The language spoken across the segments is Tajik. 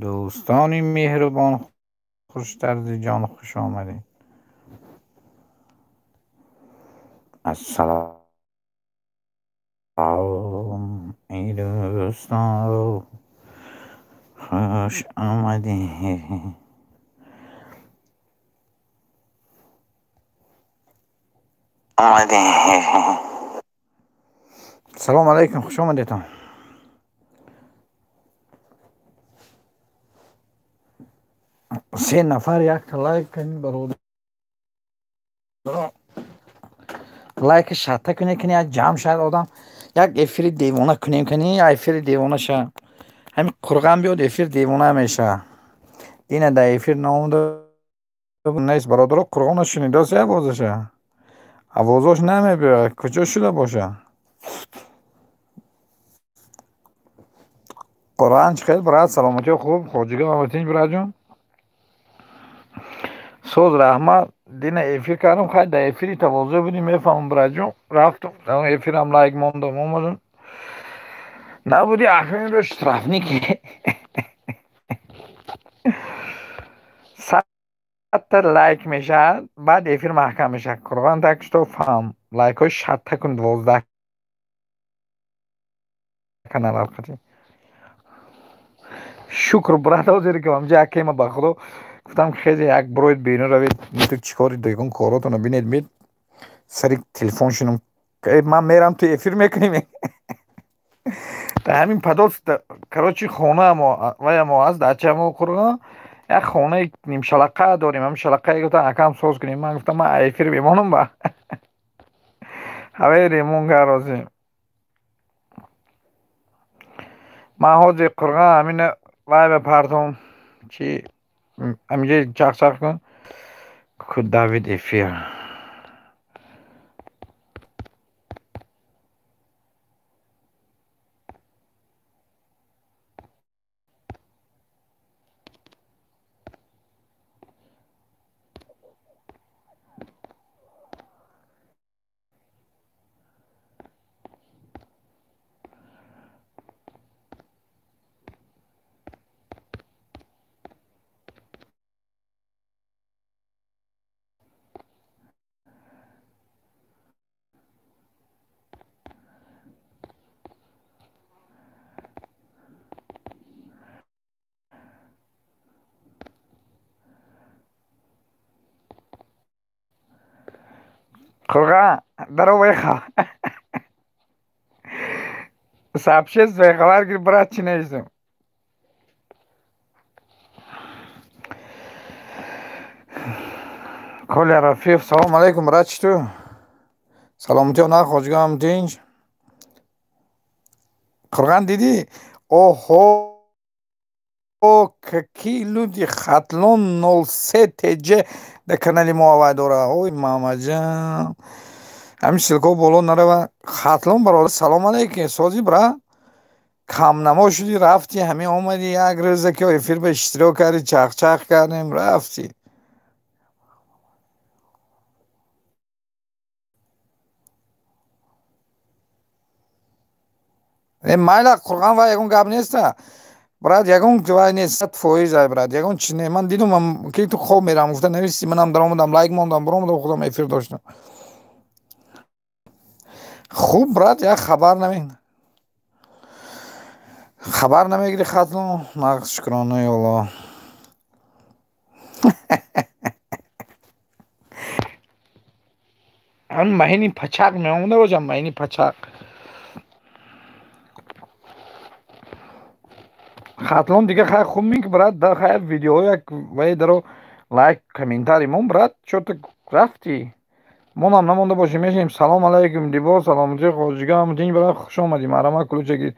Дӯстони меҳрубон, хуштарзи ҷон, хуш омадед. Ассалом, эй дӯстон, хуш омадед. Салом алайкум, хуш омадедон. Се нафар якта лайк кунед, бародар. Лайк шатта кунед, кунед як ҷамъ шавад одам. Як эфири девона кунем, кунед як эфири девона шавад. Ҳамин қурған биёд, эфир девона мешавад. Дина дар эфир наомада нест, бародаро. Қурғона шунидост овозаша? Овозош намебиёяд. Куҷо шуда бошад? Қуръан чӣ хел, брат? Саломатиё хуб? Хоҷига маматинҷ, братҷон? Соз, раҳмат. Дина эфир кардам, хай дар эфири тавозӯ будем, мефаҳмам, братҷон. Рафтам, дар эфирам лайк мондам, омадам. Набуди, акнун штрафники. 100 та лайк мешавад, баъд эфир маҳкам мешавад. Қурғон, так что фаҳм, лайкҳои шатта кун, 12 канал алқати. Шукр, брат, ҳозир ки ҳамҷа якема, ба худо гуфтам, хезе як броид берун равед, ту чӣ кори дегон коротонро бинед, мед сари телефон шинум. Ман мерам, ту эфир мекунем. Дар ҳамин падос, короче, хонаамо ваямо аст, дачамо, қурғон, як хонаи нимшалақа дорем. Ҳамин шалақае гуфтам, акам соз кунем. Ман гуфтам, ман эфир бемонам, ба ҳаваи ремон гарозем. Ман ҳозир, қурғон, ҳамина вай бепартом, чи ҳаминҷа чақчақ кун. Ку Давид эфир. Қурғон, даро вайха. Сообщество хабар гир, брат, чӣ нависем? Коля Рафиев, салом алейкум, брат, чӣ ту? Саломатиё на, хоҷигаам тинҷ. Қурғон, дидӣ? Оҳо, какие люди, Хатлон 03 ТЖ дар канали мо авай дора. Ой, мамаҷан. Ҳамин ссылка боло нарава. Хатлон бародар, салом алейкум. Сози, брат? Камнамо шудӣ, рафтӣ, ҳамин омадӣ як рӯза ки эфир ба иштирок кардӣ, чахчах кардем, рафтӣ. Э, майла, қурғон, вай ягон гап неста. Брат, ягон вай нест, 100% ай, брат, ягон чи не. Ман дидум, ки ту хоб мерам, гуфта нависти, манам даромадам, лайк мондам, баромадам, худам эфир доштам. Хуб, брат, як хабар наме. Хабар намегири, Хатлон? Нағз, шукронаи Аллоҳ. Ҳамин маҳини пачақ меомада бошам, маҳини пачақ. Хатлон дига хай хуб мин, брат, да хай видеоҳо як вай даро лайк, комментарий мон, брат, чё-то рафтӣ. Монам намонда бошем, мешинем. Салом алайкум, Дибо, саломатӣ, хоҷигаам тинҷ, брат, хуш омадӣ. Марҳамат, ключа гир.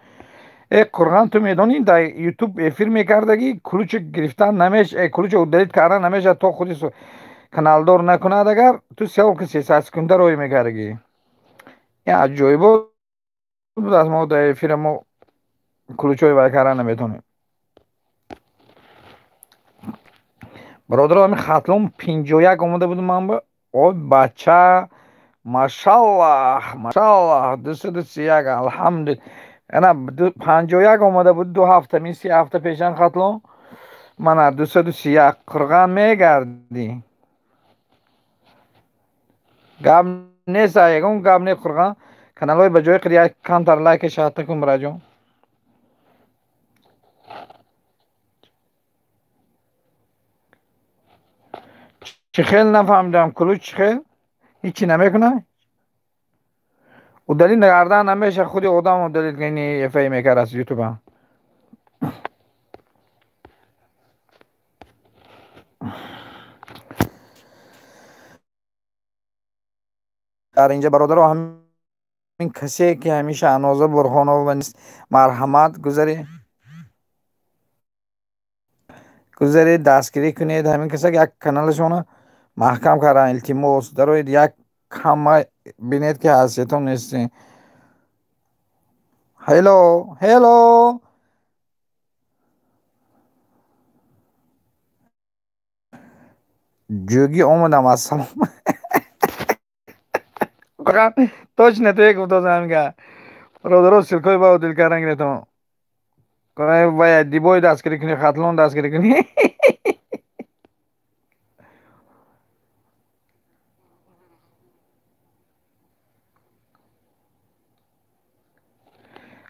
Э, Қурғон, ту медонӣ, дар Ютуб эфир мекардагӣ, ключа гирифтан намеш, э, ключа удалить кардан намешавад, то худи каналдор накунад, агар ту ссылка 300 секунда рӯй мекардагӣ. Ин аҷоибот буд, мо дар эфира мо ключҳои вай кардан наметонем. Бародаро, ҳамин Хатлон 51 омада буд, ман ба ой бача, машаллах, машаллах, 231, алҳамдулилла. Ана 51 омада буд 2 ҳафта, мин 3 ҳафта пешан Хатлон. Мана 231 қурған мегардӣ. Гап нест, ягон гап не қурған. Каналҳои ба ҷои қид як камтар лайка шаҳта кун бираҷон. Чӣ хел нафаҳмидам, кулуч чӣ хел? Ҳичи намекунад? Удалить кардан намеша, худи одам удалить кани эфай мекард аз ютуба. Дар инҷа бародаро ҳамин касе ки ҳамеша Аноза Бурхонова нест, марҳамат гузаред, дастгирӣ кунед. Ҳамин каса як каналашона маҳкам кардан, илтимос. Дароед як ҳама бинед ки ҳастиятон нестем. Ҳело, ҳело. Ҷӯгӣ омадам, ассалом. Точно туе гуфтозам га. Бародаро ссылкаи ба дил кардан гиретон. Бояд Дибой дастгирӣ кунӣ, Хатлон дастгирӣ кунӣ.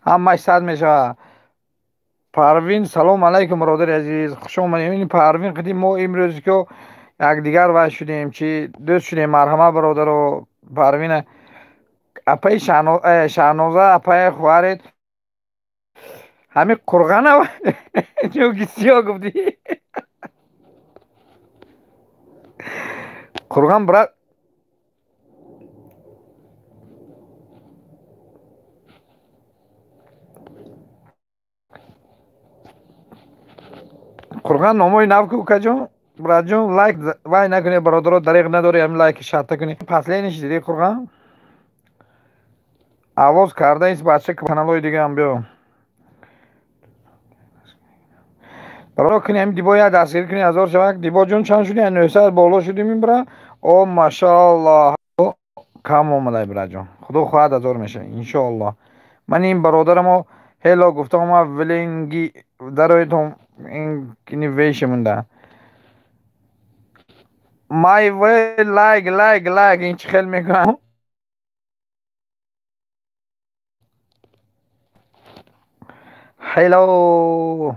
Ҳамаш сад мешавад. Парвин, салом алайкум бародари азиз, хуш омадед. Ин Парвин қиди мо имрӯз ки якдигар вай шудем, чи дӯст шудем. Марҳамат бародаро, Парвина апаи Шаҳноза, апаи хоҳарет ҳамин қурғана чунки сиё гуфтӣ. Қурған брат қурған номои нав ку укаҷон, братҷон, лайк вай накунед бародаро, дареғ надори ҳамин лайки шарта кунед. Последниш диди қурған овоз кардаист бача каналҳои дигаам биё. Бародаро кунед ҳамин Дибо як дастгирӣ кунед, 1000 шавак. Дибоҷон чанд шуди? 900 боло шудим ин бира. О машааллоҳ, кам омадай бираҷон. Худо хоҳад 1000 мешавад иншоаллоҳ. Ман ин бародарамо ҳело гуфтам, ма вленги дароедом ин веше монда. Май ве лайк лайк лайк ин чӣ хел мекунам? Ҳело.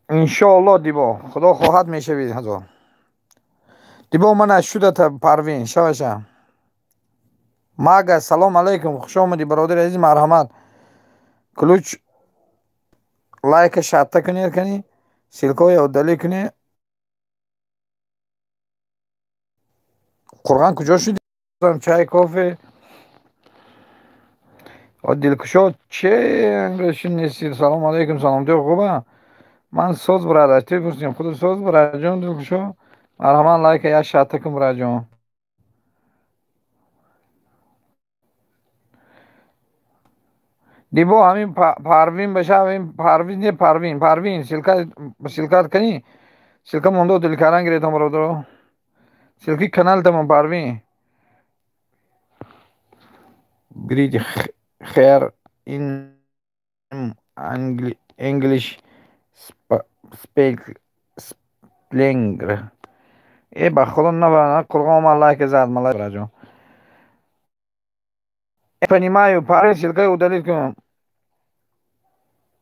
Иншоаллоҳ Дибо, худо хоҳад мешавид 1000. Дибо мана шудата Парвин, шаваша. Мага, салом алайкум, хуш омадӣ бародари азиз, марҳамат. Ключ лайка шарта кунед кани, ссылкаҳоя удалӣ кунед. Қурған куҷо шуди? Чай, кофе. Дилкушо че анграши нестид? Салом алайкум, саломатӣ хуба? Ман соз брат, ту пурсим, худ соз братҷон дилкушо. Марҳамат лайка як шарта кун братҷон. Дибо ҳамин Парвин баша, ҳамин Парвин не Парвин, Парвин ссылкат кани, ссылка мондо дил кардан гиретон бародаро. Ссылки канал тамон Парвин. Грид хер ин English спленгр. Э ба худо на қурғон омад лайк зад малай бираҷон. Понимаю, парень, ссылка удалить кун.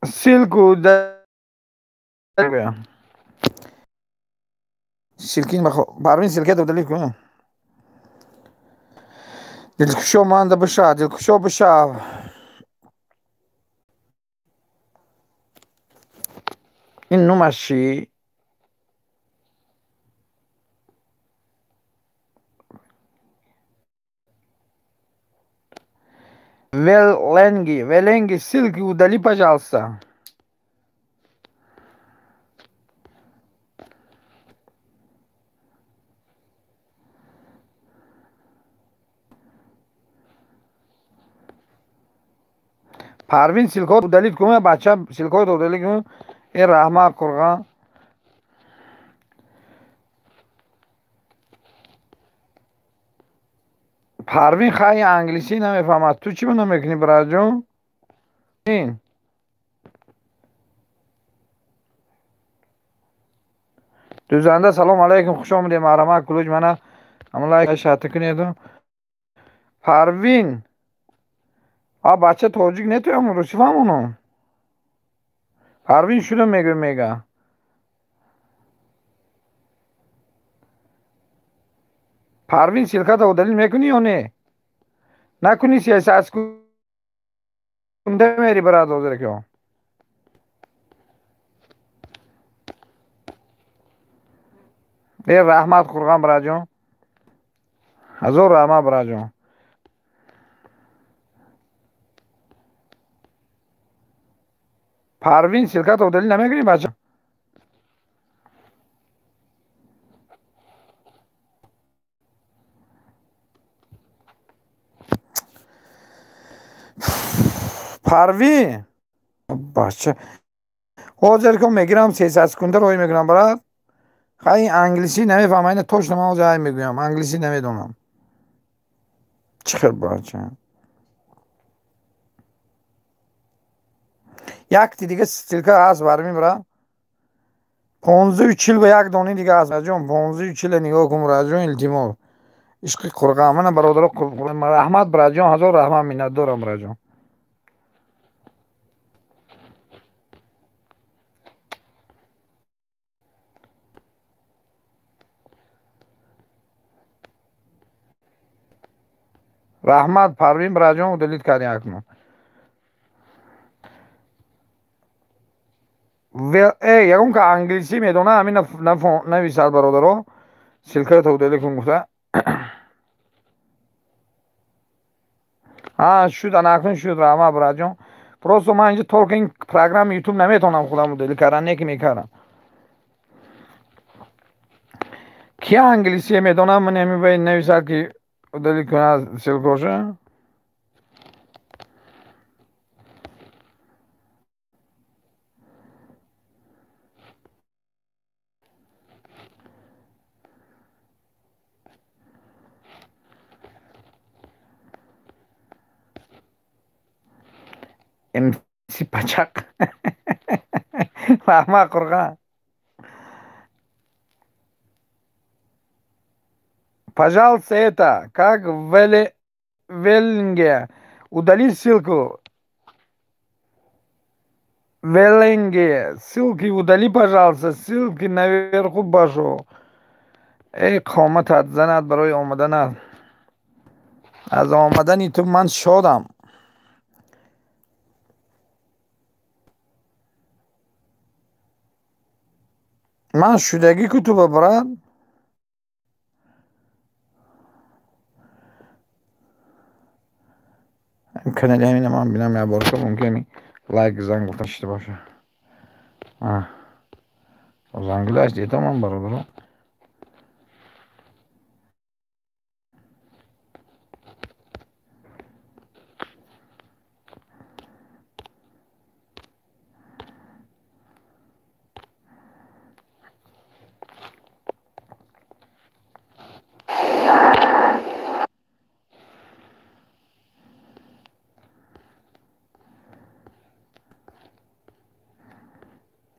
Ссылку удалить. Ссылки Парвин ссылка удалить кун. Дилкушо манда биша, дилкушо биша. Ин номаш чӣ? Веленги, Веленги, ссылки удали, пожалуйста. Парвин ссылку удалить кун, бача ссылку удалить кун. Э раҳмат қурған. Парвин хай англисӣ намефаҳмад. Ту чӣ намекунӣ братҷон? Ин Дузанда салом алейкум, хуш омадед, марҳамат ключ мана ҳамон лайк шарта кунед. Парвин. А бача тоҷик не туям русӣ фаҳмонам. Парвин шуда мегӯ мега. Парвин ссылката удалить мекунӣ ё не? Накунӣ сиёсат кунда мери брат ҳозир ки. Э раҳмат Қурғон братҷон. Ҳазор раҳмат братҷон. Парвин ссылката удалить намекунӣ бача? Парвин бача ҳозир ки мегирам 300 секунда рой мекунам брат. Хай англисӣ намефаҳмам, ина точно ман ҳозир ай мегӯям, англисӣ намедонам. Чӣ хел бача? Якти дига ссылка ҳаст бармин брат. 15:40 ба як дони дига ҳаст браҷон, 15:40 нигоҳ кун браҷон, илтимос. Ишқи Қурғон мана бародаро, раҳмат браҷон, ҳазор раҳмат, миннатдорам браҷон. Раҳмат Парвин браҷон, удалить кардем акнун. Ягон ка англисӣ медона ҳамин нависад бародаро, ссылкаро удалить кун гуфта. А шуд, ана акнун шуд, раҳмат браҷон. Просто ман инҷа только ин программа YouTube наметавонам худам удалить кардан, не ки мекардам. Ки англисӣ медонам, ман ҳамин ба нависад ки удалить кунад ссылкаша. MC Пачақ. Раҳмат Қурғон. Пожалуйста, это, как в Веллинге. Удали ссылку. Веллинге. Ссылки удали, пожалуйста. Ссылки наверху пошел. Эй, қоматат занад барои омаданат. Аз омадани ту ман шодам. Ман шудагӣ ку ту ба брат? Канали ҳамина ман бинам як бор ка мумкин лайк занг гуфта шида боша. Зангилаш дидам ман бародаро.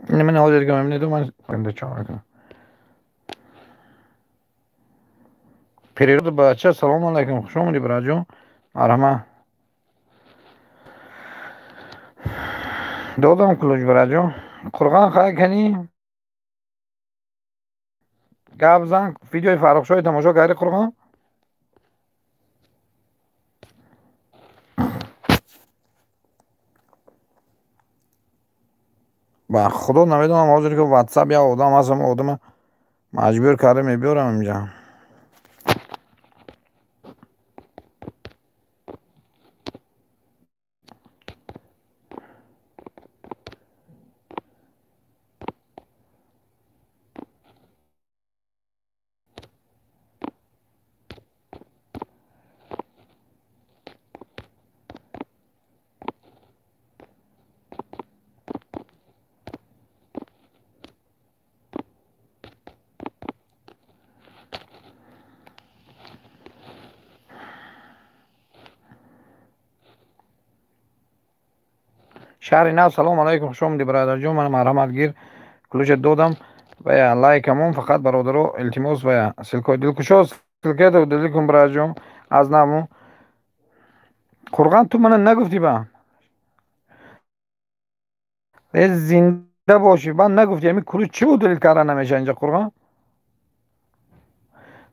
Ман ҳозир ки мебинед, ман чо мекунам. Перерод бача, салом алайкум, хуш омадӣ браҷон. Марҳамат. Додам ключ браҷон. Қурғон хай кани? Гап зан, видеои Фаррухшоҳи тамошо кардӣ Қурғон? Ба худо намедонам, ҳозир ки ватсап як одам ҳастам, одама маҷбур карда мебиёрам инҷа. Шаҳри нав, салом алайкум, хуш омадӣ бародарҷон. Ман марҳамат гир, ключа додам. Вая лайкамон фақат бародаро илтимос вая ссылкаи дилкушо ссылката удалить кун браҷон аз наву. Қурған ту мана нагуфтӣ ба. Э зинда бошӣ бан нагуфтӣ ами кулу чӣ удалить карда намеша инҷа Қурған?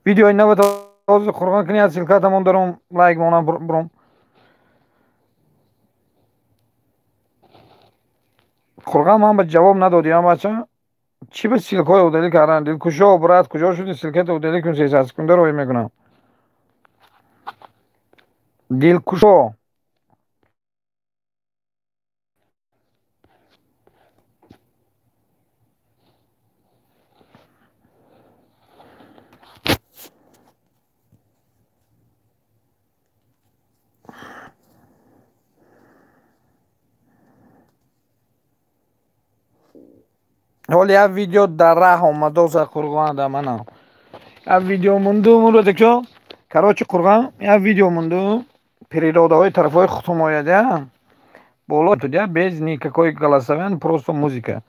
Видеои нава ҳозир Қурған кунӣ аз ссылкатамон даром лайк монам буром. Қурған ман ба ҷавоб надодӣ а бача? Чӣ ба ссылкаҳои удалить кардан? Дилкушо брат куҷо шуди ссылката удалить кун 300 секунда роҳӣ мекунам. Дилкушо ҳол як видео дар раҳ омадоса Қурған да манам. Як видео монду муродакчо. Короче Қурған як видео монду природаҳои тарафҳои хутум ояд я. Боло тудя без никакой голосования просто музыка.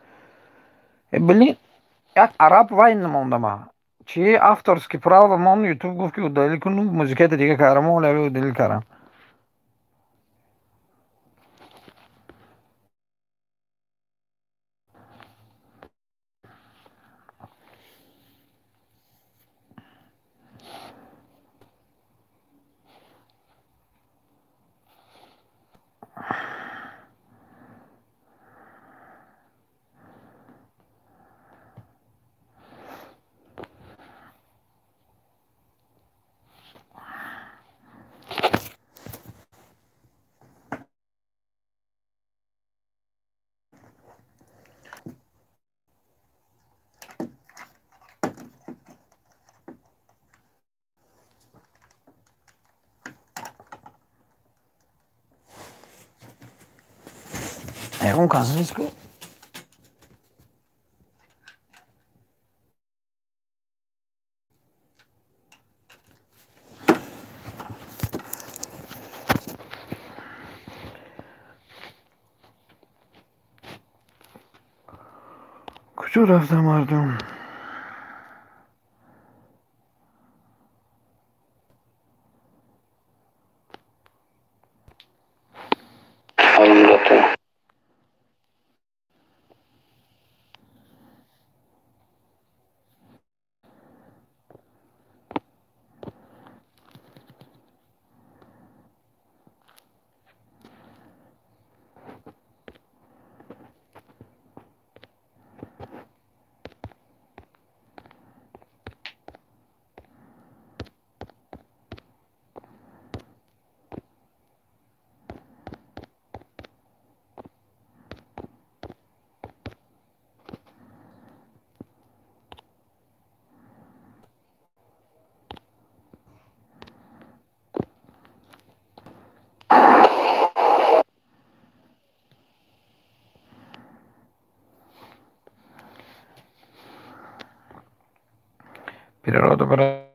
Блин, як араб вай намондама. Чи авторский право мон YouTube гуфт ки удалить кун музыката дига карам, ола удалить карам. Ягон кас нест ку? Куҷо рафта мардум? Природа брат.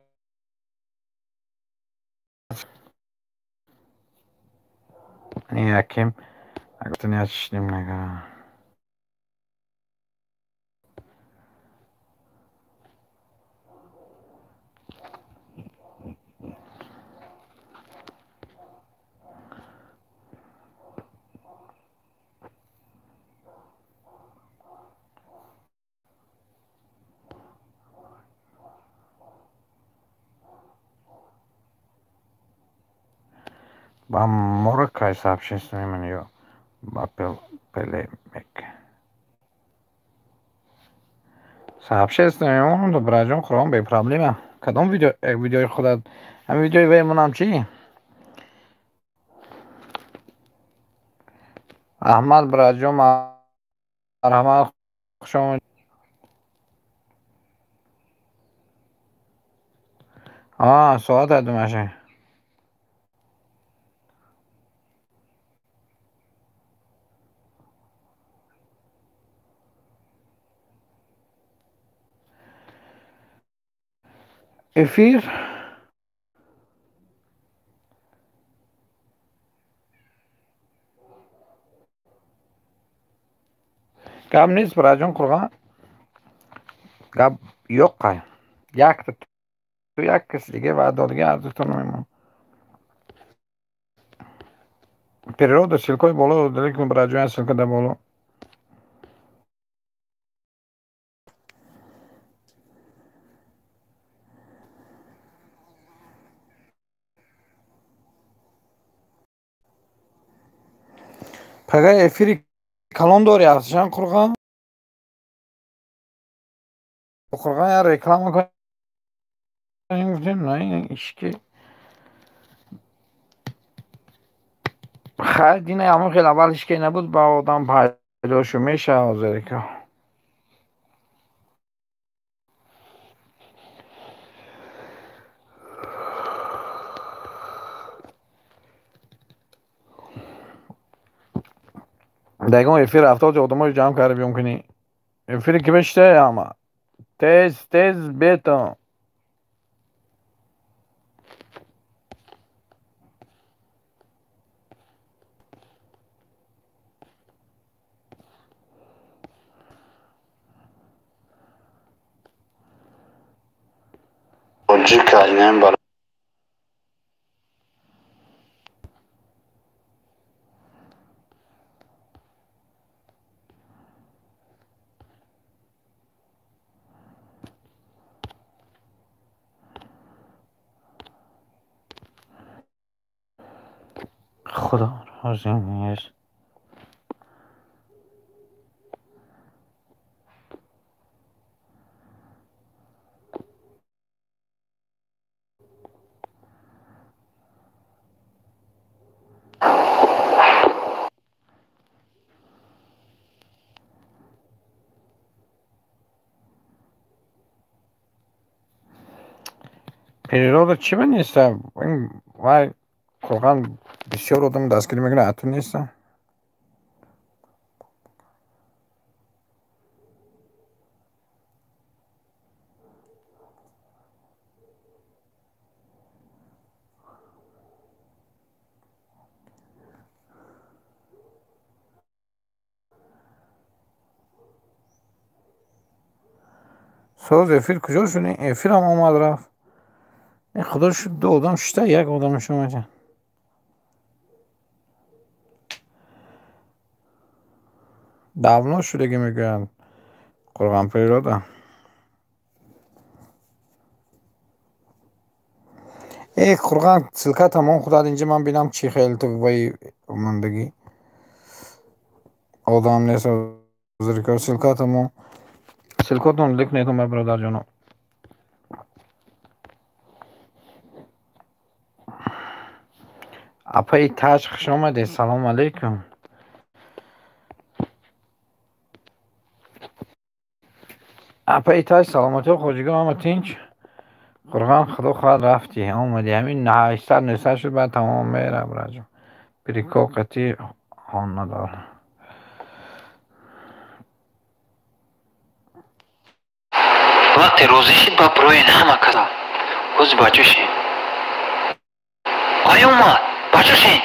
Яким. Немного. Ба моро кай сообщество ё ба пелемек. Сообщество мемонам то браҷон хӯрон бе проблема. Кадом видео видеои худат? Ҳамин видеои ваймонам чӣ? Аҳмад браҷон марҳамат хуш омадед. Соат думаше. Эфир гап нест браҷон қурған. Гап ёққай. Якта ту як кас дига ваъда додагӣ ҳардутон мемон. Природа ссылкаи боло удалить кун братҷон, ссылка дар боло. Пага эфири калон дори афшан Қурғон? Қурғон я реклама кунем гуфтем, на ишки. Хайр, дина ҳамон хел аввал ишке набуд, ба одам пайдо шу меша ҳозир ка. Дагон эфир рафтоди одамои ҷамъ карда биём кунӣ. Эфире ки беште ҳама. Тез тез бетон. Тоҷик алинам бар Худо розӣ нест. Природа чӣ ба неста? Вай Қурғон бисёр одам дастгирӣ мекунад, а ту неста? Соз эфир куҷо шуд? Эфирам омад рафт. Худо шуд, ду одам шишта, як одам шумаҷа. Давно шудаги мегӯянд Қурғон природа. Э Қурғон ссылка тамом худат инҷа ман бинам чӣ хел ту вай мондагӣ. Одам нест ҳозир ко ссылка тамом. Ссылкатон лик нетон ба бародарҷоно. Апаи Таҷ хуш омадед. Салом алейкум. Апаи Таҷ саломатиҳо хоҷигон ҳама тинч. Қурғон худо хоҳад рафтӣ омадӣ. Ҳамин 800 900 шуд баъд тамом мера браҷон. Прикол қатӣ хон надор. Вақте розӣ шид ба броен ҳама каса. Ҳози бачошин. Ай омад, бачошин.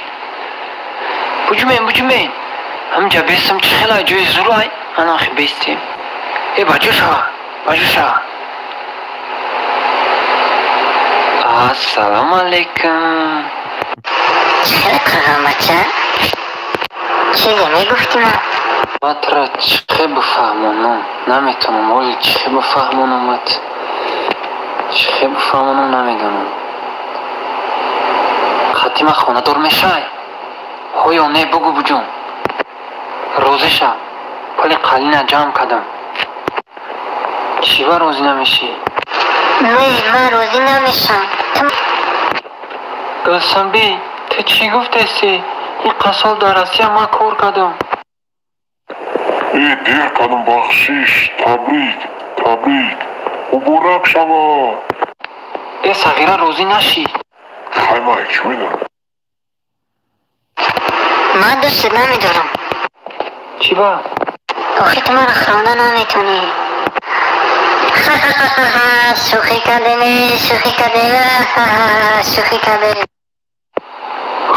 Буҷумен, буҷумен. Ҳамҷа бестам чӣ хелай ҷои зурай, анахи бестем. Э бачоша, бачоша. Ассалому алейкум. Чӣ хеле Қурғон бача? Чизе мегуфтӣ ман? Ман туро чӣ хел бифаҳмонам? Наметавонам. Оли чӣ хел бифаҳмонамат? Чӣ хел бифаҳмонам намедонам. Хати ман хонадор мешай? Ҳоё не бугӯ буҷон. Розӣ шав. Пули қалина ҷамъ кардам. Чӣ ба розӣ намешӣ? Не, ман розӣ намешам. Гулсанби, ту чӣ гуфтести? Ин қасол дар Россия ман кор кардам. Э, дер кардам, бахшиш. Табрик, табрик. Муборак шавад. Э, сағира розӣ нашӣ. Хай ман чӣ медонам? Ман дӯстат намедорам. Чӣ ба? Охи ту маро хӯронда наметавонӣ. Шӯхӣ кардем, шӯхӣ кардем, шӯхӣ кардем.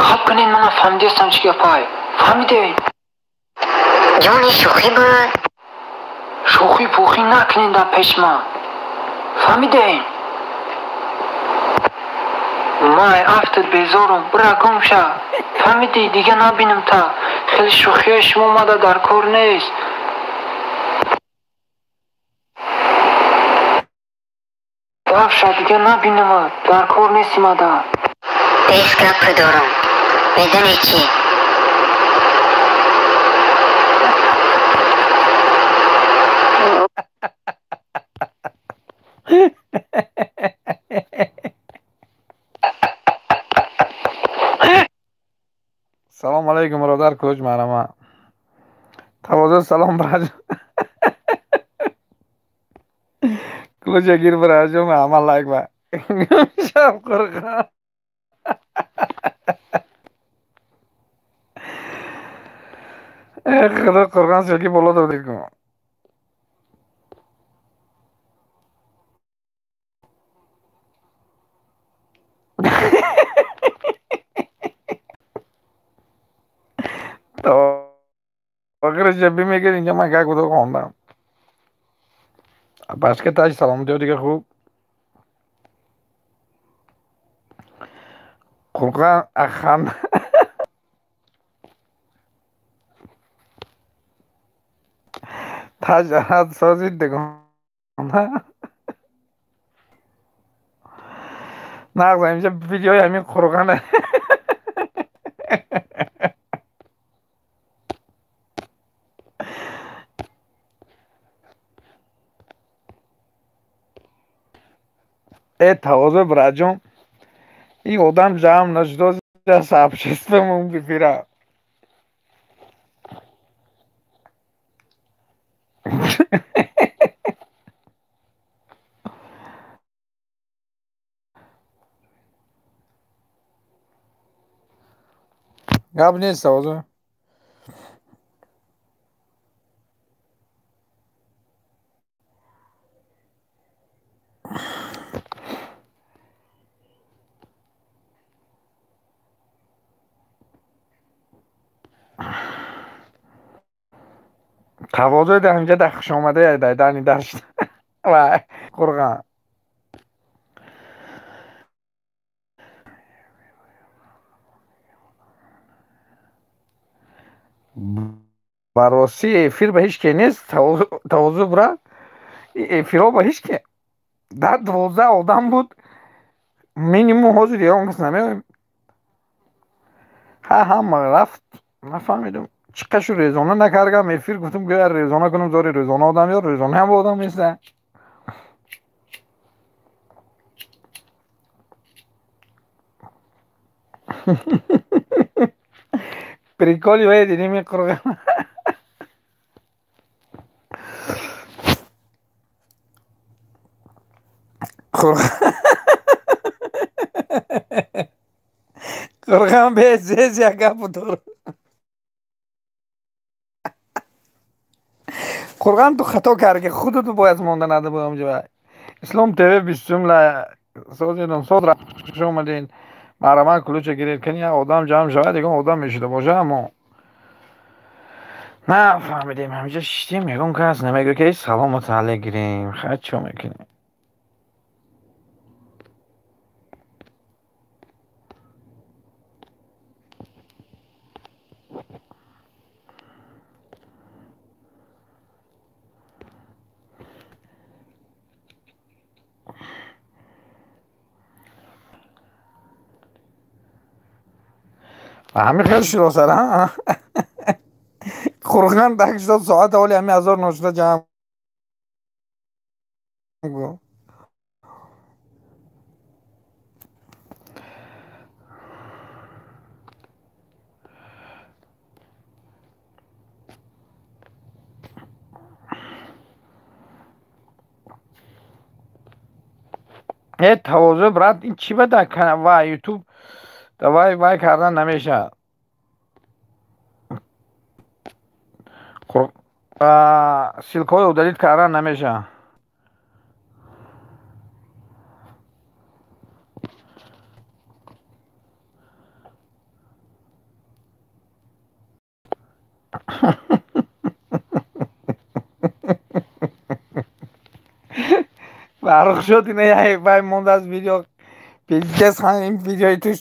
Хаб кунед, мана фаҳмидастам чӣ гапай. Фаҳмидед? Ҷони шӯхӣ буд. Шӯхӣ пӯхӣ накунед дар пеши ман. Фаҳмидем? Май афтад безорум, бира гум ша. Фаҳмидӣ, дига набинам та. Хеле шӯхиҳои шумо омада дар кор нест. Дафша, дига набинамат, дар кор нест мада. Бес гап дорам. Медонӣ чӣ? Салом алейкум, бародар кӯч марама. Тавозӯ салом бараҷон. Кӯча гир бараҷон, ҳама лайк ба. Шаб қурған. Худо қурған селки боло додид кун. То охираш бимегир инҷа ман как буду хондам. Башка таҷ саломатиё дига хуб. Қурған ахан. Таҷ ад созид дигон. Нағз инҷа видеои ҳамин қурғана. Э тавозӯ браҷон, ин одам ҷамъ нашудо сообществомон бифира. Гап нест тавозӯ. Тавозӯи дар ҳамҷа дар хушомада дар дани дашт ва қурған. Ба ростӣ эфир ба ҳеҷ ке нест, тавозӯ бра. Эфирҳо ба ҳеҷ ке. Дар 12 одам буд. Минимум ҳозир ягон кас намеоем. Ҳа ҳама рафт, нафаҳмидум. Чӣ қашу резона накардам эфир, гуфтам гӯя резона кунам, зори резона одам ё резона ҳам одам неста. Приколи вай дидим ин қурған. Қурған безез як гапу дорад. Қурған ту хато карди, худату бояд монда нада будам ҷа. Ислом ТВ бисмилла созидон сод хуш омадин. Марҳамат кулуча гиред, кани як одам ҷамъ шавад, ягон одам мешуда боша, аммо нафаҳмидем, ҳаминҷа шиштем, ягон кас намегӯяд ки салому таълик гирем. Хай чӣ мекунем? Ҳамин хел шудосар, қурған дар 80 соат аввали ҳамин ҳазор ношуда ҷамъ кун. Э тавозӯ брат, ин чӣ ба дар ва ютуб давай вай кардан намешавад. Ссылкаҳои удалить кардан намешавад. Фаррух шуд, ина вай мондааст видео. Пиздец, ин видеои туш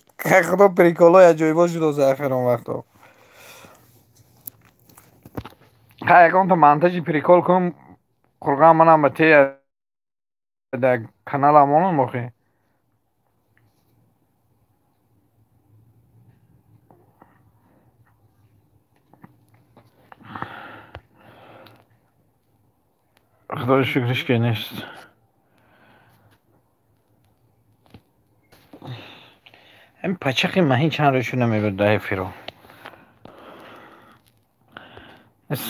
худо приколҳои аҷоибо шуд охирон вақто. Ха, ягон то монтажи прикол кун, қурған манам ба те дар каналам монам охи. Худои шукриш ки нест. Ҳамин пачақи маҳин чанд рӯз шуд намебуд дар эфиро.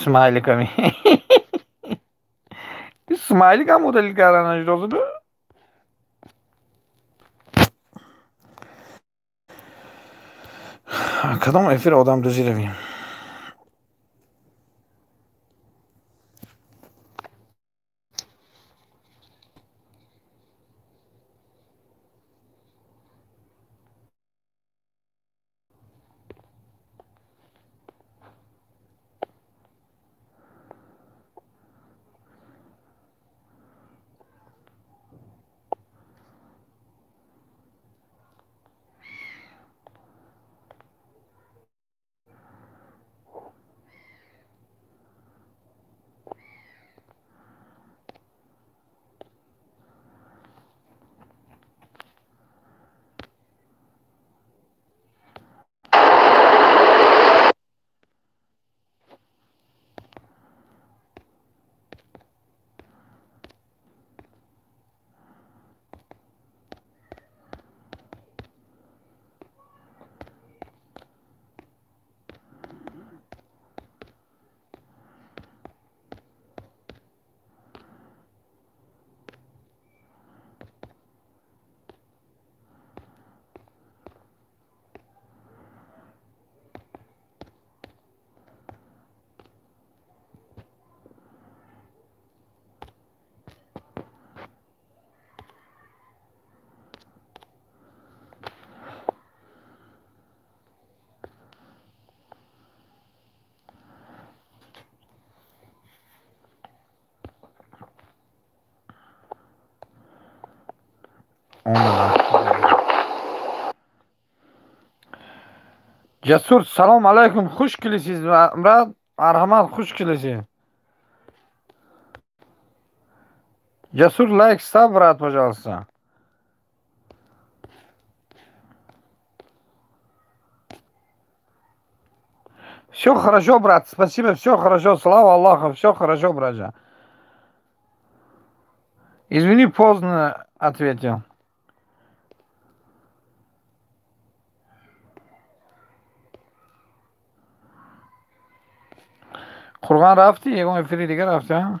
Смайликами. Смайликам удалить карданаш розиду? Кадом эфир одамдӯзӣ равем? Ҷасур, салом алайкум, хуш келисиз, брат, марҳамат, хуш келисиз. Ҷасур, лайк ставь, брат, пожалуйста. Все хорошо, брат, спасибо, все хорошо, слава Аллаху, все хорошо, братья. Извини, поздно ответил. Қурған рафтӣ? Ягон эфири дигар рафтӣ, а?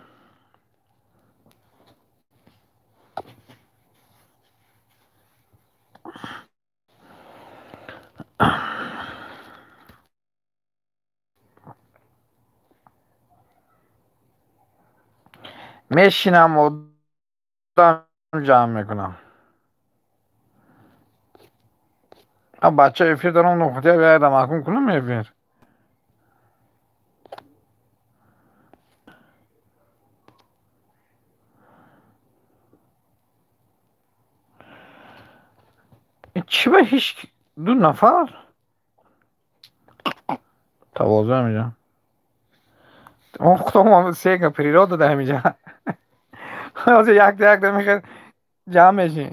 Мешинам, одам ҷамъ мекунам. Бача эфир дорам, нуқтия биёяд, маҳкум кунам эфир. Чӣ ба ҳеҷ ду нафар тавозӯ ҳамиҷа? Мо худомон сега природа да ҳамиҷа. Ҳозир якта якта мехел ҷамъ мешем.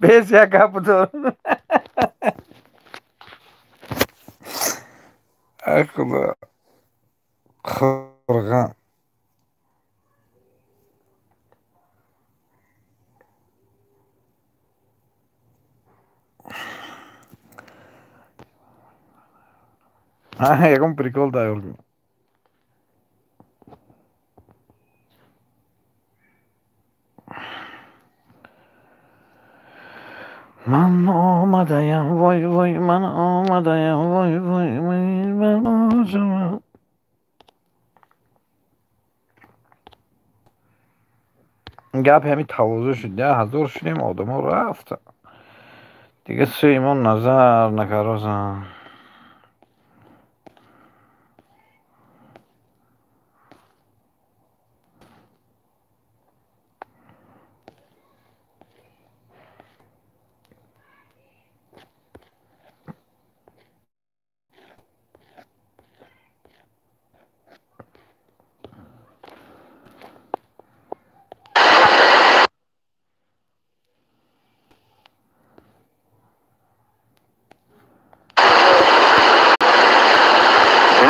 Бес як гап дор. Ай худо. Қурған. Ягон прикол тайёр кун. Ман омадаям, вой вой, ман омадаям, вой вой, ман омадаям. Гап ҳами тавозӯ шуд, 10,000 шудем, одамо рафта. Дига сӯи мо назар накарозанд.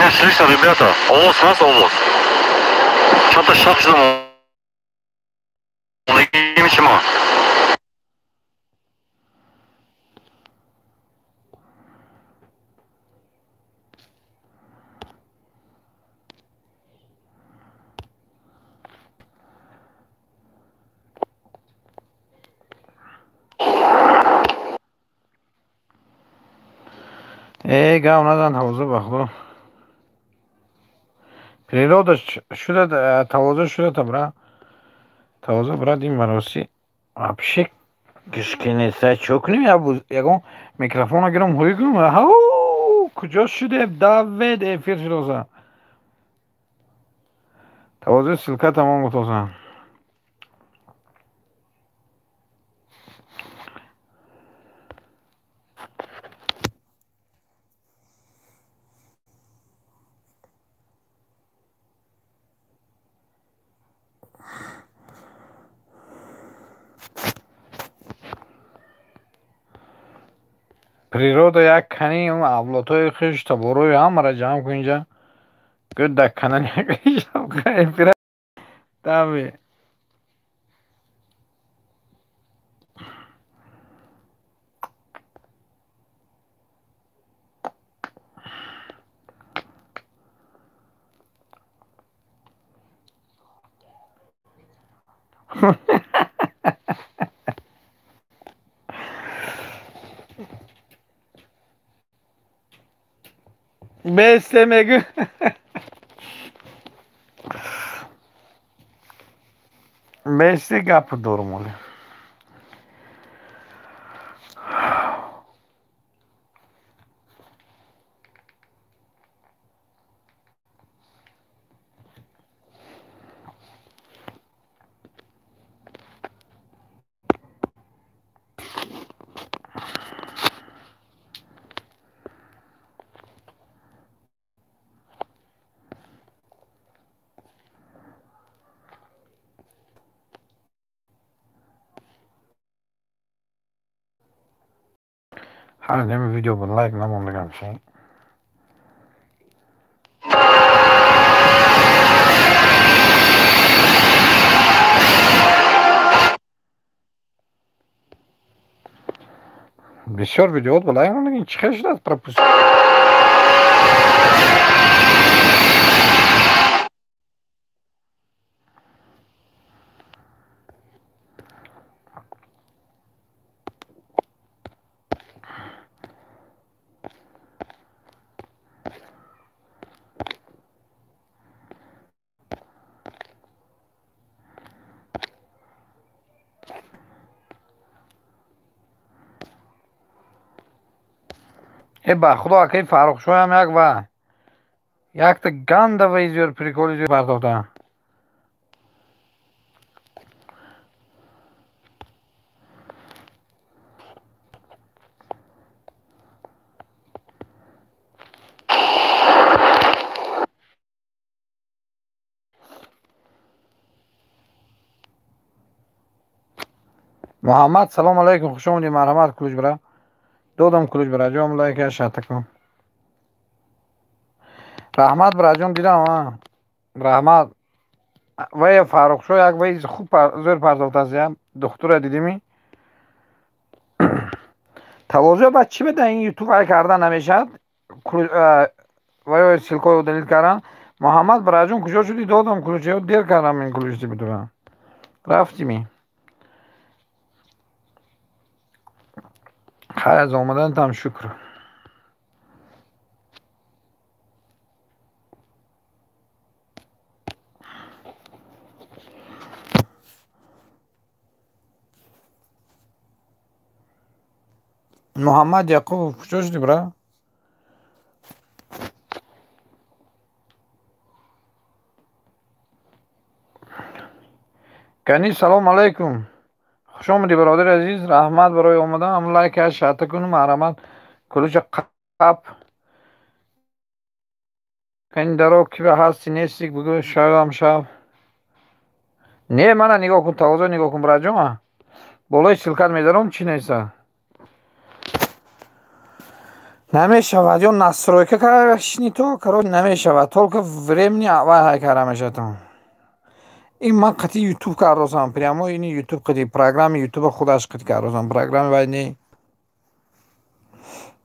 Меня слышно, ребята? Овоз ҳаст, овоз. Чанда шаб шудам. Шумо. Э, гап назан, тавозӯ, ба худо. Природа шуда, тавозӯ шуда, бра. Тавозӯ, брат, ин мароси вообще гишки нест. Чо кунем? Ягон микрофона гирам, ҳуй кунам. Ҳау, куҷо шуде? Давед эфир шудоса. Тавозӯ ссылка тамом гуфтоса. Природа як кани авлодҳои хеш таборои ҳамаро ҷамъ кун инҷа. Гӯ дар канали эфира таби. Бесте мегӯ. Бесте гап дорум оле. Ҳар деми видео ба лайк намондагам ши. Бисёр видеоот ба лайк мондагин, чӣ хел шудааст пропуск? Э, ба худо, акаи Фаррухшоям як ва якта ганда ваи зиёд приколи зиёд партофта. Муҳаммад, салом алайкум, хуш омадӣ, марҳамат, кулуҷ бира. Додам кулуҷ бираҷон, лайка шатакун. Раҳмат, бираҷон, дидам, а. Раҳмат. Вай Фаррухшо як вай хуб зӯр партофтааст, я. Духтура дидими? Тавозӯ ба чӣ беда ин ютуб вай карда намешавад? Вай ссылкаҳои удалить кардан. Муҳаммад бираҷон, куҷо шудӣ? Додам кулуҷ, дер кардам ин кулуҷ тибитура. Рафтими? Хайр, аз омаданатам шукр. Муҳаммад Яқубов, куҷо шудӣ, бра? Гани, салом алайкум. Хуш омадӣ, бародари азиз, раҳмат барои омадан. Ҳам лайка шата куну, марҳамат. Кулуча қап. Кани даро ки ба ҳасти нести, бугӯ шавам шав. Не, мана нигоҳ кун, тавозӯ нигоҳ кун, браҷон. Болои ссылкат медаром, чӣ неста? Намешавад ё настройка карашни то короче намешавад. Только времени вай кара мешавад. Ин ман қати ютуб кардосам, прямо ини ютуб қати программи ютуба худаш қати кардосам, программи вай не.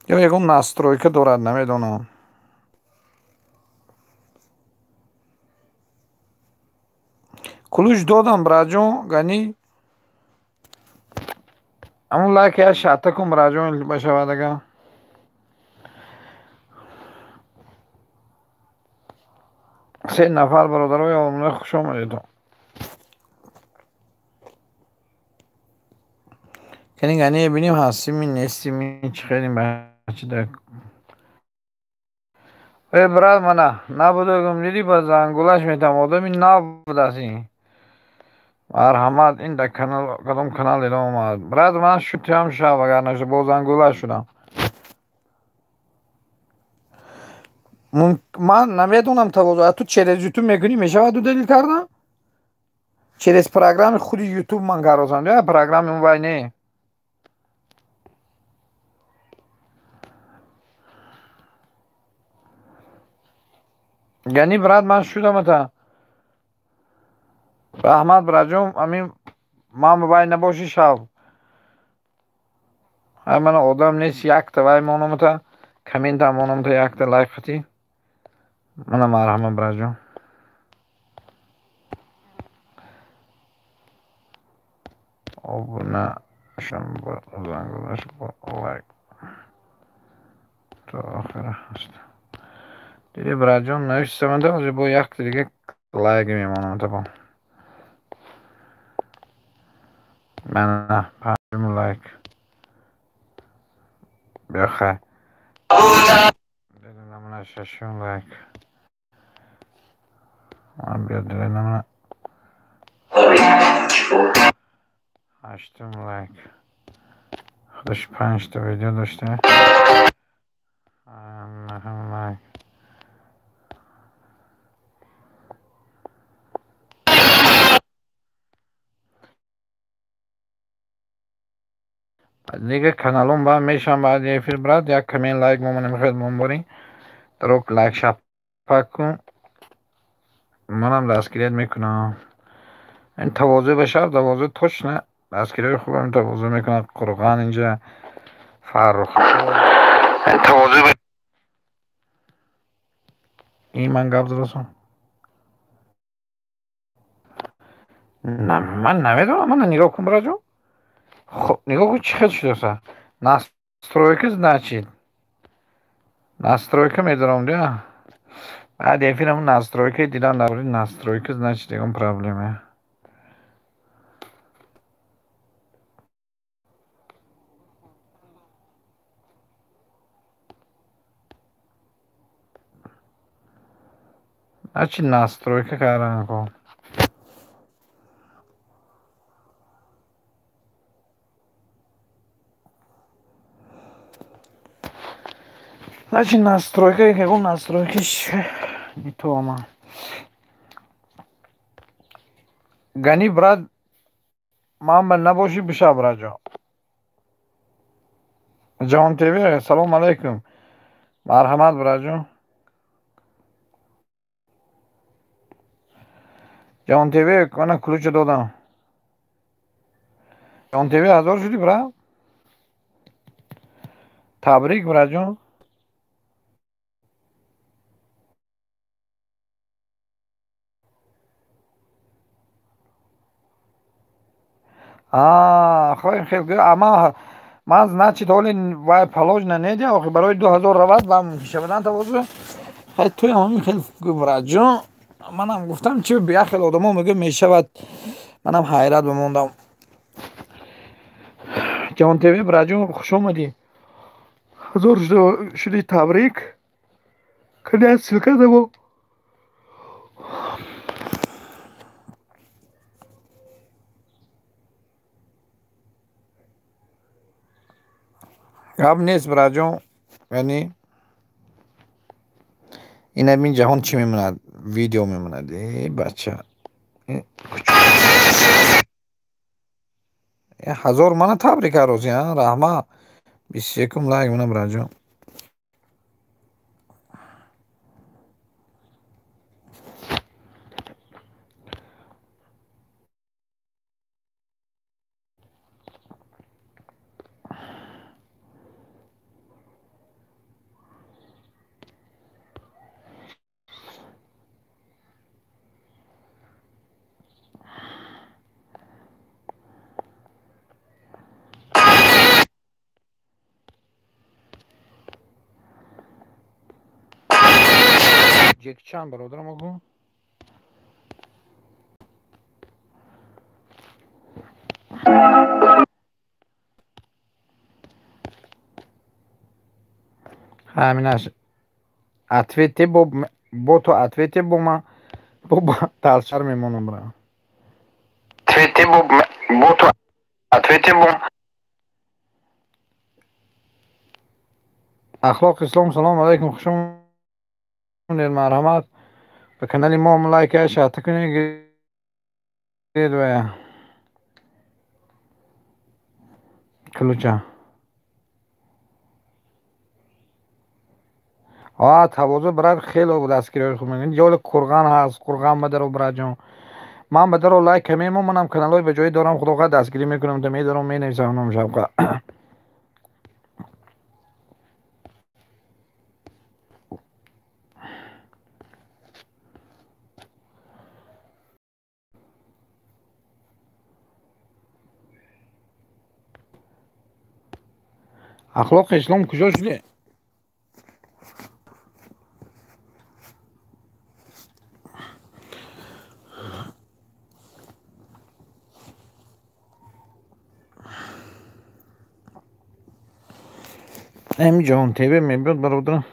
Ё ягон настройка дорад, намедонам. Ключ додам, браҷон, гани. Амун лайк я шата кун, браҷон, башавад ага. Се нафар бародарои олмона хуш омадед. Кани гани бинем ҳастими нестими чӣ хеле бача. Э брат, мана набудагум диди ба зангулаш метам одами набудаст ин. Марҳамат, ин дар канал кадом канал эълон омад. Брат, ман шутиам шав, агар нашуда бо зангулаш шудам. Ман намедонам тавозӯ. Ту через ютуб мекунӣ, мешавад ду далил кардан? Через программи худи ютуб ман каросам. Я программи он вай не. Гани брат, ман шудам ата. Раҳмат, братҷон, амин ман вай набошӣ шав. Ай мана одам нест, якта вай монам ата. Комментам монам та якта лайк қати. Мана марҳамат, братҷон. Обуна шам бо зангулаш бо лайк. То охира ҳаст. Диди братҷон, навиштаманда ҳозир бо якта дига лайк мемонам та бо. Мана панҷум лайк. Биё хай. Намуна шашум лайк. Ман биё дила намуна ҳаштум лайк. Худаш панҷта видео дошта. Наҳум лайк. Дига каналом ба мешам баъди эфир, брат, як коммент лайк момона мехоҳед момборӣ. Дарок лайк шапак кун. Манам дастгирият мекунам. Ин тавозӯ ба шаб, тавозӯ точно дастгириҳои хубам тавозӯ мекунад. Қурған инҷа Фаррух. Ин тавозӯ ба ин ман гап задасам. Ман намедонам, мана нигоҳ кун, братҷон. Хоб, нигоҳ кун чӣ хел шудаса. Настройка значит. Настройка медорам, да? Баъд эфирам настройка дидам, дар бораи настройка значит ягон проблема. Значит настройка кардан кун. Значит настройка, ягон настройка не то ама. Гани брат, ман ба набошӣ биша, братҷон. Ҷаҳон ТВ, салом алайкум. Марҳамат, братҷон. Ҷаҳон ТВ, мана ключа додам. Ҷаҳон ТВ ҳазор шудӣ, брат? Табрик, братҷон. Хоҳем хел гӯ, ама ман значит ҳоле вай положено недия, охи барои 2000 равад ва мумкин шавадан тавозӯ. Хай туям ҳамин хел гӯ, братҷон. Манам гуфтам чи як хел одамо мегӯ мешавад. Манам ҳайрат бимондам. Ҷаҳон ТВ, братҷон, хуш омадӣ. Ҳазор шудӣ, табрик. Кани ссылка дамо. Гап нест, братҷон. Яъне ин ҳамин ҷаҳон чӣ мемонад? Видео мемонад. Э бача. Ҳазор мана табрик арӯзи, а? Раҳмат. 21 лайк мана, братҷон. Ҷекчан бародарам аку. Ҳаминаш ответе бо то ответе бо ма бо талшар мемонам бра. Ответе бо то ответе бо. Ахлоқ Ислом, салом алайкум, хуш омадед, марҳамат ба канали мо лайк шаҳта кунед ва ключа. А тавозӯ брат хеле дастгириҳои хуб мекунед. Ҷоли Қурған ҳаст, Қурған бадаро братҷон. Ман бадаро лайк мемон, манам каналҳои ба ҷои дорам, худо хоҳад дастгирӣ мекунам, та медорам, менависам ном шабқа. Ахлоқи ислом куҷо шуди? Эми Ҷаҳон ТВ мебиёд бародарам.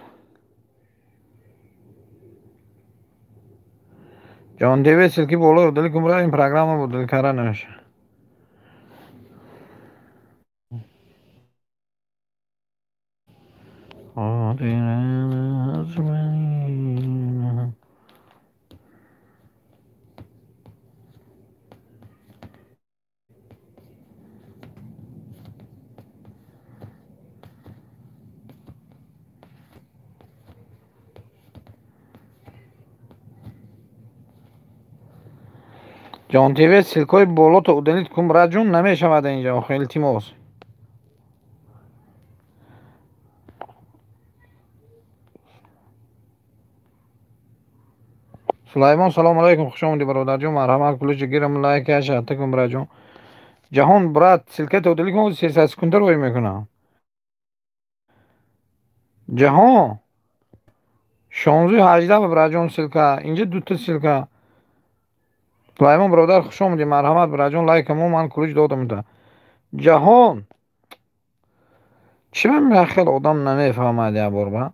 Ҷаҳон ТВ ссылки боло дили кумра ин программа буд, дил кара намеша. Ҷаҳон ТВ ссылкаҳои болото удалить кун братҷон, намешавад инҷа, охи илтимос. Сулаймон, салом алайкум, хуш омадӣ бародарҷон, марҳамат ключи гирам лайк шаҳта кун братҷон. Ҷаҳон брат, ссылкато удалить кун, 300 секунда рӯй мекунам. Ҷаҳон 16:18 братҷон ссылка, инҷа дута ссылка. Сулаймон бародар, хуш омадӣ, марҳамат братҷон, лайкамо ман ключ додам та. Ҷаҳон чӣ ман хел одам намефаҳмад як бор ба?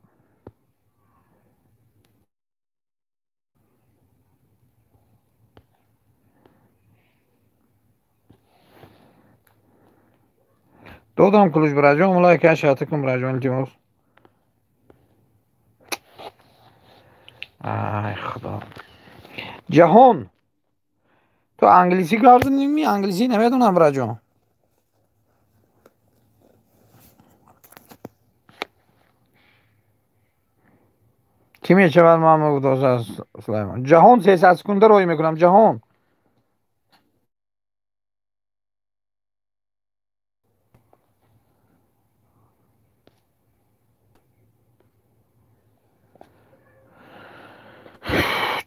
Додам ключ братҷон, лайк шаҳта кун братҷон, илтимос. Ай худо. Ҷаҳон ту англисӣ гап занӣ, англисӣ намедонам братҷон. Кӣ мешавад ман мегуфтам Сулаймон. Ҷаҳон 300 секунда рӯй мекунам, ҷаҳон.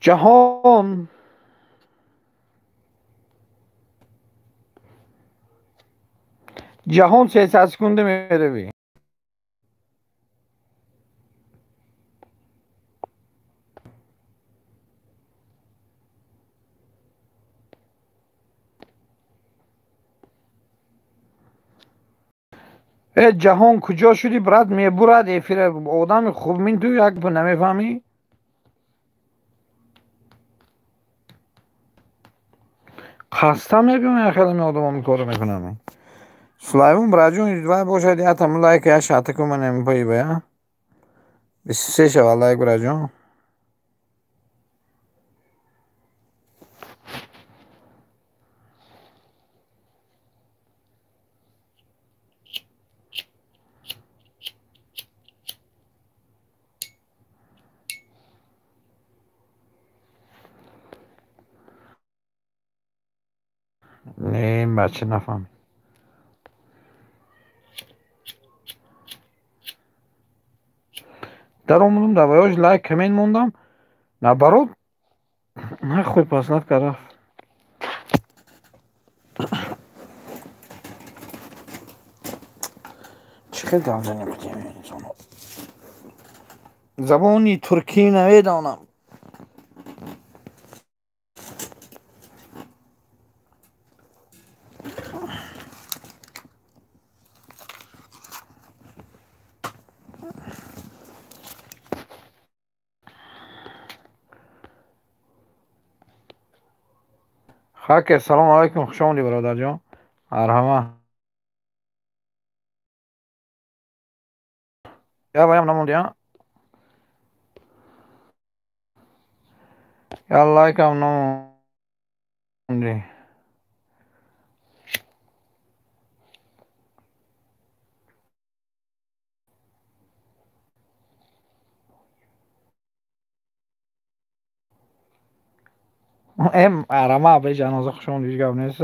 Ҷаҳон ҷаҳон 300 секунда меравӣ. Э ҷаҳон куҷо шудӣ брат, мебурад эфира, одами хуб мин ту як намефаҳмӣ? Хаста мебиём, як хеле одамон ин корро мекунам. Сулаймон братҷон, вай бошад як там лайк як шаҳта кун, ман намепои ба 23 шавад лайк братҷон. Не, ин бача нафаҳмид. Даромадам, дар ваёш лайк коммент мондам. Наоборот, нахуй послать караф. Чӣ хел гап занем инсоно? Забони туркӣ намедонам. Хакер, салом алайкум, хуш омадӣ бародарҷон. Марҳама. Я ваям намонди, а? Я лайкам намонди. Эм арама бе ҷаноза хуш омадӣ, ҳеҷ гап нест.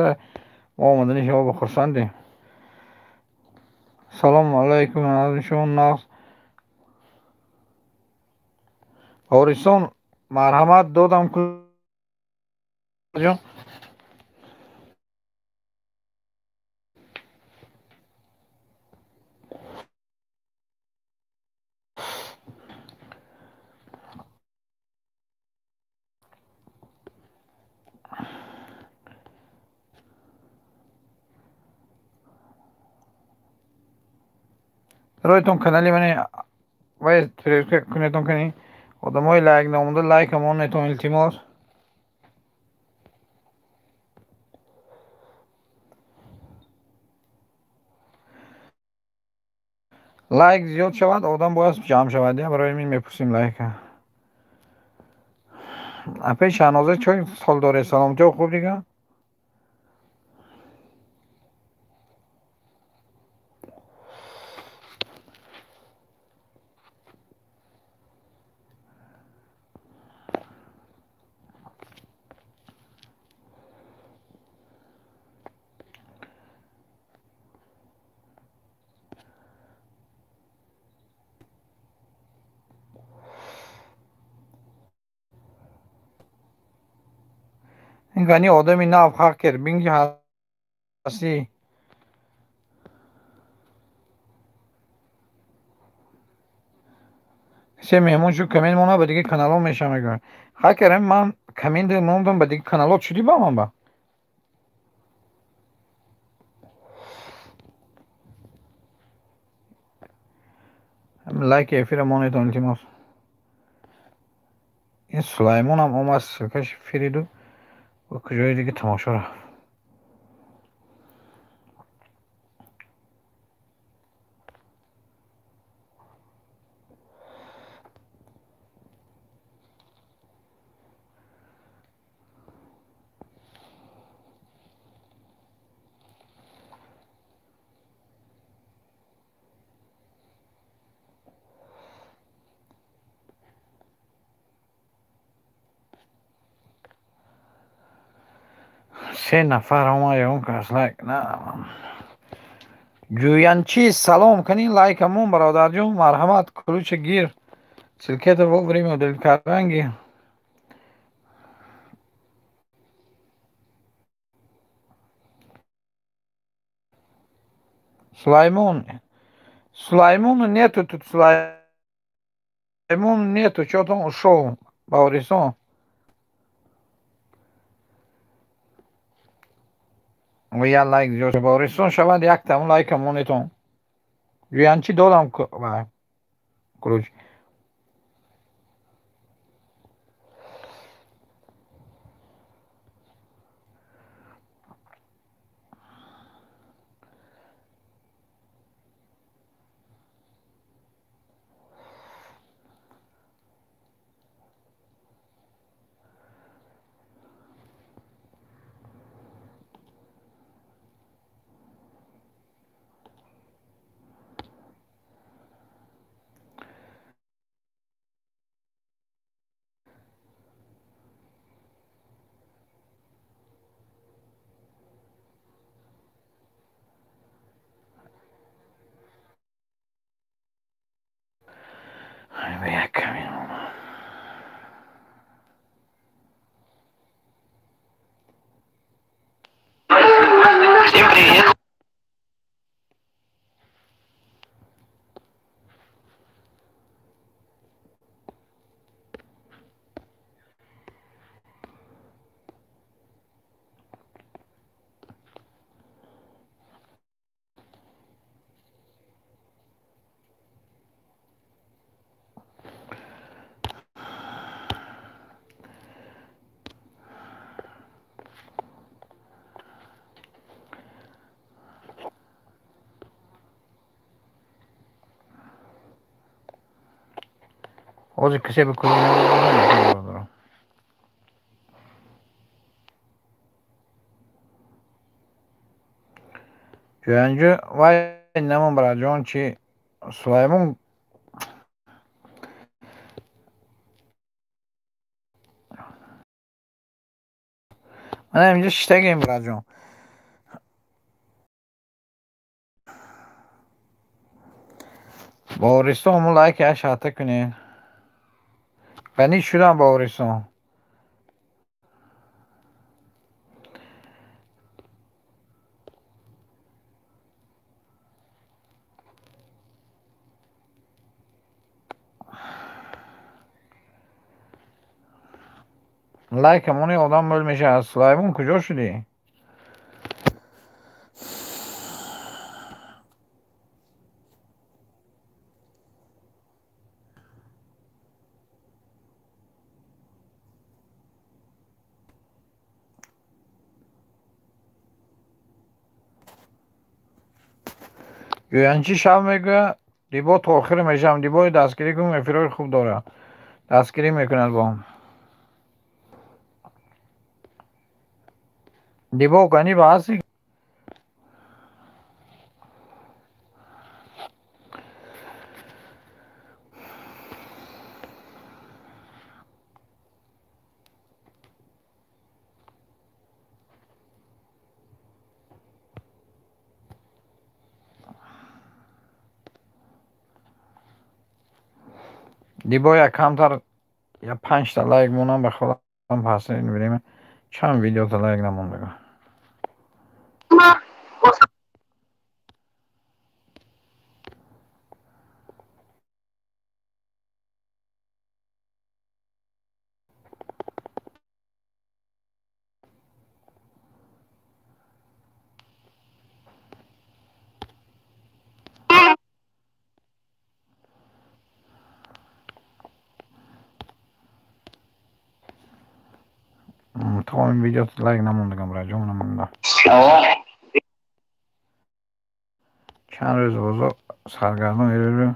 Мо омадани шумо ба хурсандем. Салому алайкум, шумо нағз. Борисон, марҳамат додам ҷон. Ройтон канали мани вай кунетон кани одамои лайк намонда лайк монетон илтимос. Лайк зиёд шавад, одам бояд ҷамъ шавад. Я барои мин мепурсим лайка. Апе Шаҳноза чой сол доре? Саломатиё хуб дига? Ин гани одами нав хакер бинги ҳастӣ. Се меҳмон шуд, коммент мона ба дига каналҳо меша мегӯяд. Хакер, ман коммент мондам ба дига каналҳо чудӣ ба ман ба? Лайки эфира монетон илтимос. Ин Сулаймонам омад, ссылкаш фириду ба куҷои дига тамошо рафт. Се нафар омад, ягон кас лайк на. Ҷӯянчи, салом, кани лайкамон бародарҷон, марҳамат, ключа гир. Ссылкета вовремя удалить карданги. Сулаймон. Сулаймона нету тут, Сулаймон нету, чё-то он ушёл, Баурисон. Я лайк зиёд Баурисон шавад, яктам лайка монетон. Ҷӯянчи додам ключ. Ҳозир касе ба клуб намебарад. Ҷоянҷо вай намон бараҷон чи Сулаймон мана инҷо шиштагем бараҷон. Боваристон ҳамон лайк як шаҳта кунед. Ғанӣ шудам Боваристон. Лайк ҳамони одам мӯл мешавад. Сулаймон куҷо шудӣ? Гӯянчи шаб мегӯяд дибо то охир мешавам. Дибои дастгирӣ кун, эфирҳои хуб дорад. Дастгирӣ мекунад бо. Дибо ғанӣ ба ҳасти? Дибо як камтар я панҷта лайк монам ба худам пасин время чанд видеота лайк намондага. То ин видео лайк намондагам раҷон намонда. Чанд рӯз бозо саргардон мерӯ.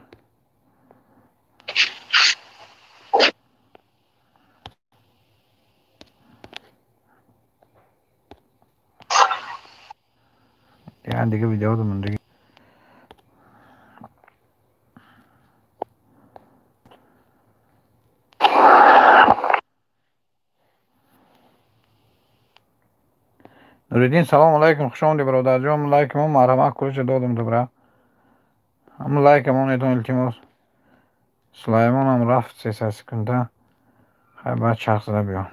Я дига видео мондаги. Нуриддин салом алайкум, хуш омадӣ бародарҷон. Лайкамон марҳамат кулиша додам ту бра. Ҳамн лайкамон этон илтимос. Сулаймонам рафт 3 секунда. Хай баъд чарх зада биё.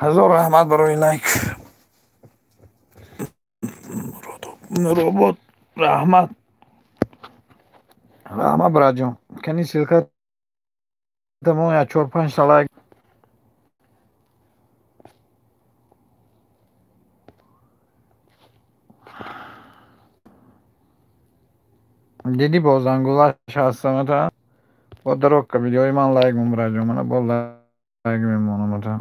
Ҳазор раҳмат барои лайк. Робот раҳмат. Раҳмат браҷон. Кани ссылка тамом я 4-5 та лайк. Дидӣ бо зангулаш ҳастамата? Бо дарокка видеои ман лайк мон браҷон. Мана бо лайк мемонамата.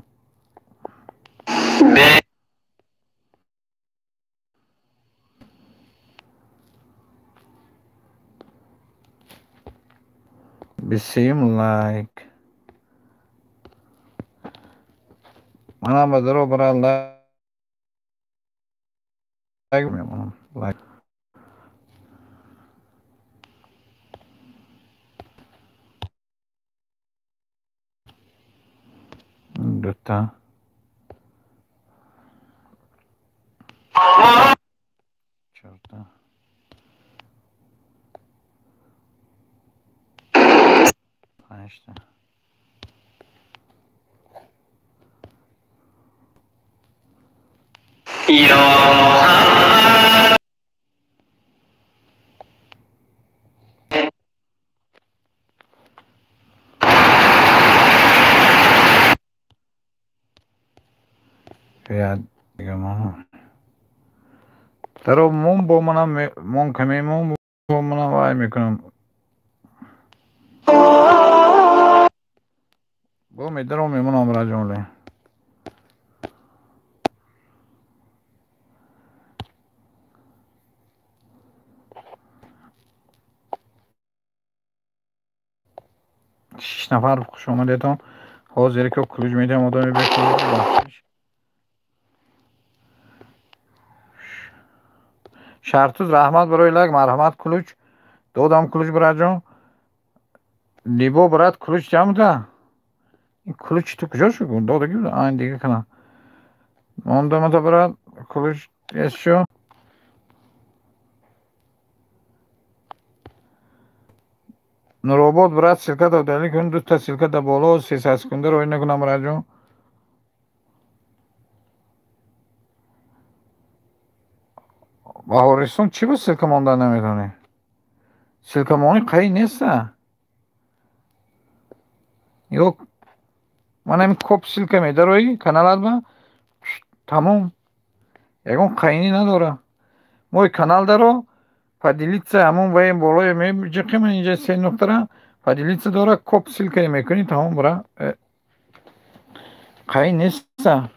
Бисим лайк. Манам ба даро бара лайк мемонам. Лайк. Дута. Чорта. Панҷта. Даро мон бо манам мон каме мон бо манам вай мекунам. Бо медаром мемонам братҷон. Шиш нафар хуш омадетон. Ҳозир ки ключ медиҳам одами бекор. Шартуз раҳмат барои лайк, марҳамат ключ. Додам ключ братҷон. Либо брат ключ ҷамъда. Ин ключ ту куҷо шуд? Додаги буд. Айн дига кана. Мондамата брат ключ ещё. Нуробод брат ссылка удалить кун, дута ссылка да боло 300 секунда рой накунам братҷон. Баҳористон чӣ ба ссылка мондан наметавонӣ? Ссылка мони қай неста. Ё ман ҳамин коп ссылка медарои каналат ба тамом. Ягон қайнӣ надора. Мои канал даро поделиться ҳамон ваи болое меҷиқим инҷа се нуқтара поделиться дора коп ссылка мекунӣ тамом бра. Қай неста.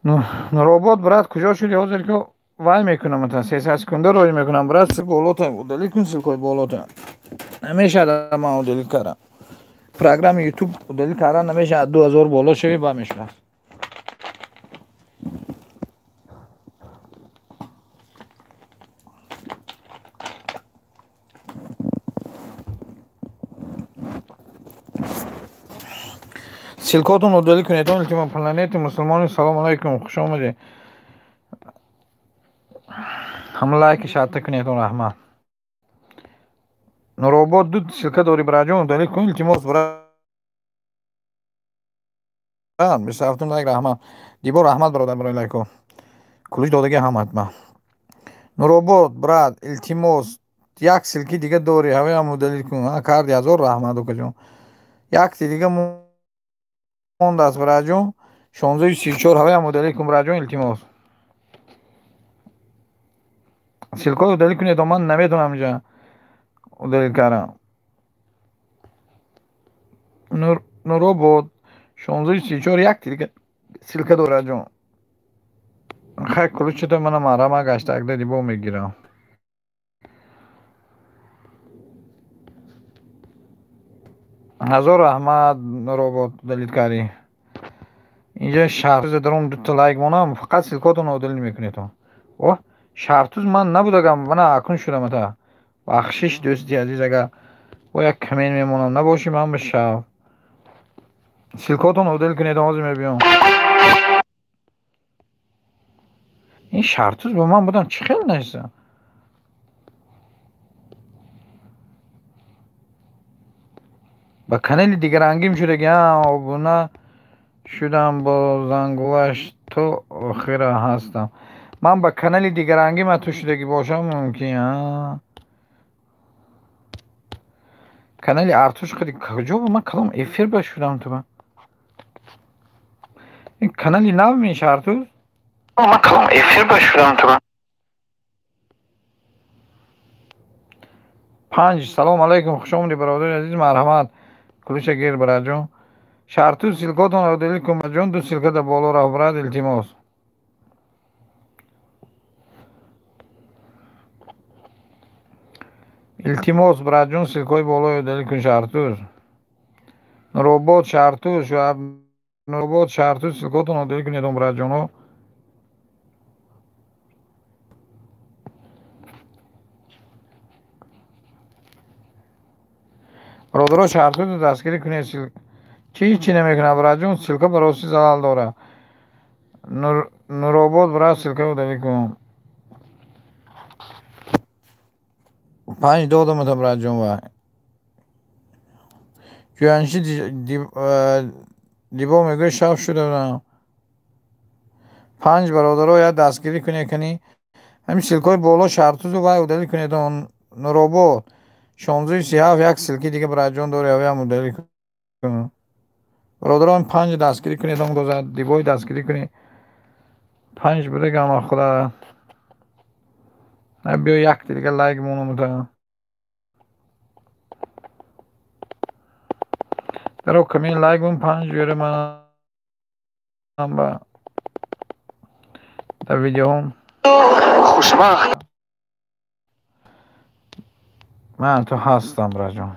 Нуробод брат куҷо шуди? Ҳозир ки вай мекунам та 300 секунда рой мекунам брат. Болота удалить кун ссылкаи болота. Намешавад ман удалить кардам. Программи YouTube удалить кардан намешавад. 2000 боло шави ба мешавад. Ссылкотон удалить кунед. Илтимос планети мусулмони салом алайкум, хуш омадед. Ҳам лайки шарта кунед, раҳмат. Нуробод ду ссылка дори братҷон, удалить кун илтимос брат. 27 лайк раҳмат. Дибо раҳмат бародар барои лайко. Ключ додаги ҳам ҳатман. Нуробод брат илтимос як ссылки дига дори, ҳаваям удалить кун. Карди ҳазор раҳмат окаҷон. Якти дига мондааст братҷон. 1634 ҳаваям удалить кун братҷон илтимос. Ссылкаро удалить кунед, ман наметавонам инҷа удалить кардам. Нуробод 1634 як дига ссылка дорад ҷон. Хай ключата мана марама гаштакда дибо мегирам. Ҳазор раҳмат Нуробод удалить кардӣ. Инҷа шартуз даром дута лайк монам, фақат ссылкатонро удалить мекунед. О, шартуз ман набудагам, мана акун шудам ата. Бахшиш дӯсти азиз, агар бо як коммент мемонам, набоши ман ба шав. Ссылкатонро удалить кунед, ҳозир мебиём. Ин шартуз ба ман будам чӣ хел наиста? Ба канали дигарангим шудаги, обуна шудам бо зангулаш то охира ҳастам. Ман ба канали дигарангим ату шудаги бошам мумкин. Канали Артуш қади куҷо ба ман калом эфир ба шудам ту ба. Ин канали нав меша Артуш? Ман калом эфир ба шудам ту ба. 5 салом алайкум, хуш омадӣ бародари азиз, марҳамат. Ключа гир братҷон. Шарту ссылкатонро удалить кун братҷон, ду ссылка дар боло рафт брат илтимос. Илтимос братҷон ссылкаи болои удалить кун шартуз. Нуробод шартуз, Нуробод шартуз ссылкатонро удалить кунед братҷоно. Бародаро шартузро дастгирӣ кунед. Чӣ ҳеҷ чӣ намекунад братҷон, ссылка ба ростӣ залал дорад. Нуробод брат ссылка удалить кун. 5 додамата братҷон ва. Ҷӯянши дибо мегӯяд шаб шуда. 5 бародаро як дастгирӣ кунед кани. Ҳамин ссылкаи боло шартузу вай удалить кунед. Нуробод 1637 як ссылки дига братҷон дори, ҳаваям удалить кун. Бародарон 5 дастгирӣ кунед, он гоза дибои дастгирӣ кунед. 5 будагам худа. Биё як дига лайк монам та. Даро камин лайк бун панҷ ёре манам ба дар видеоҳом. Хушбахт. Ман ту ҳастам, браҷон.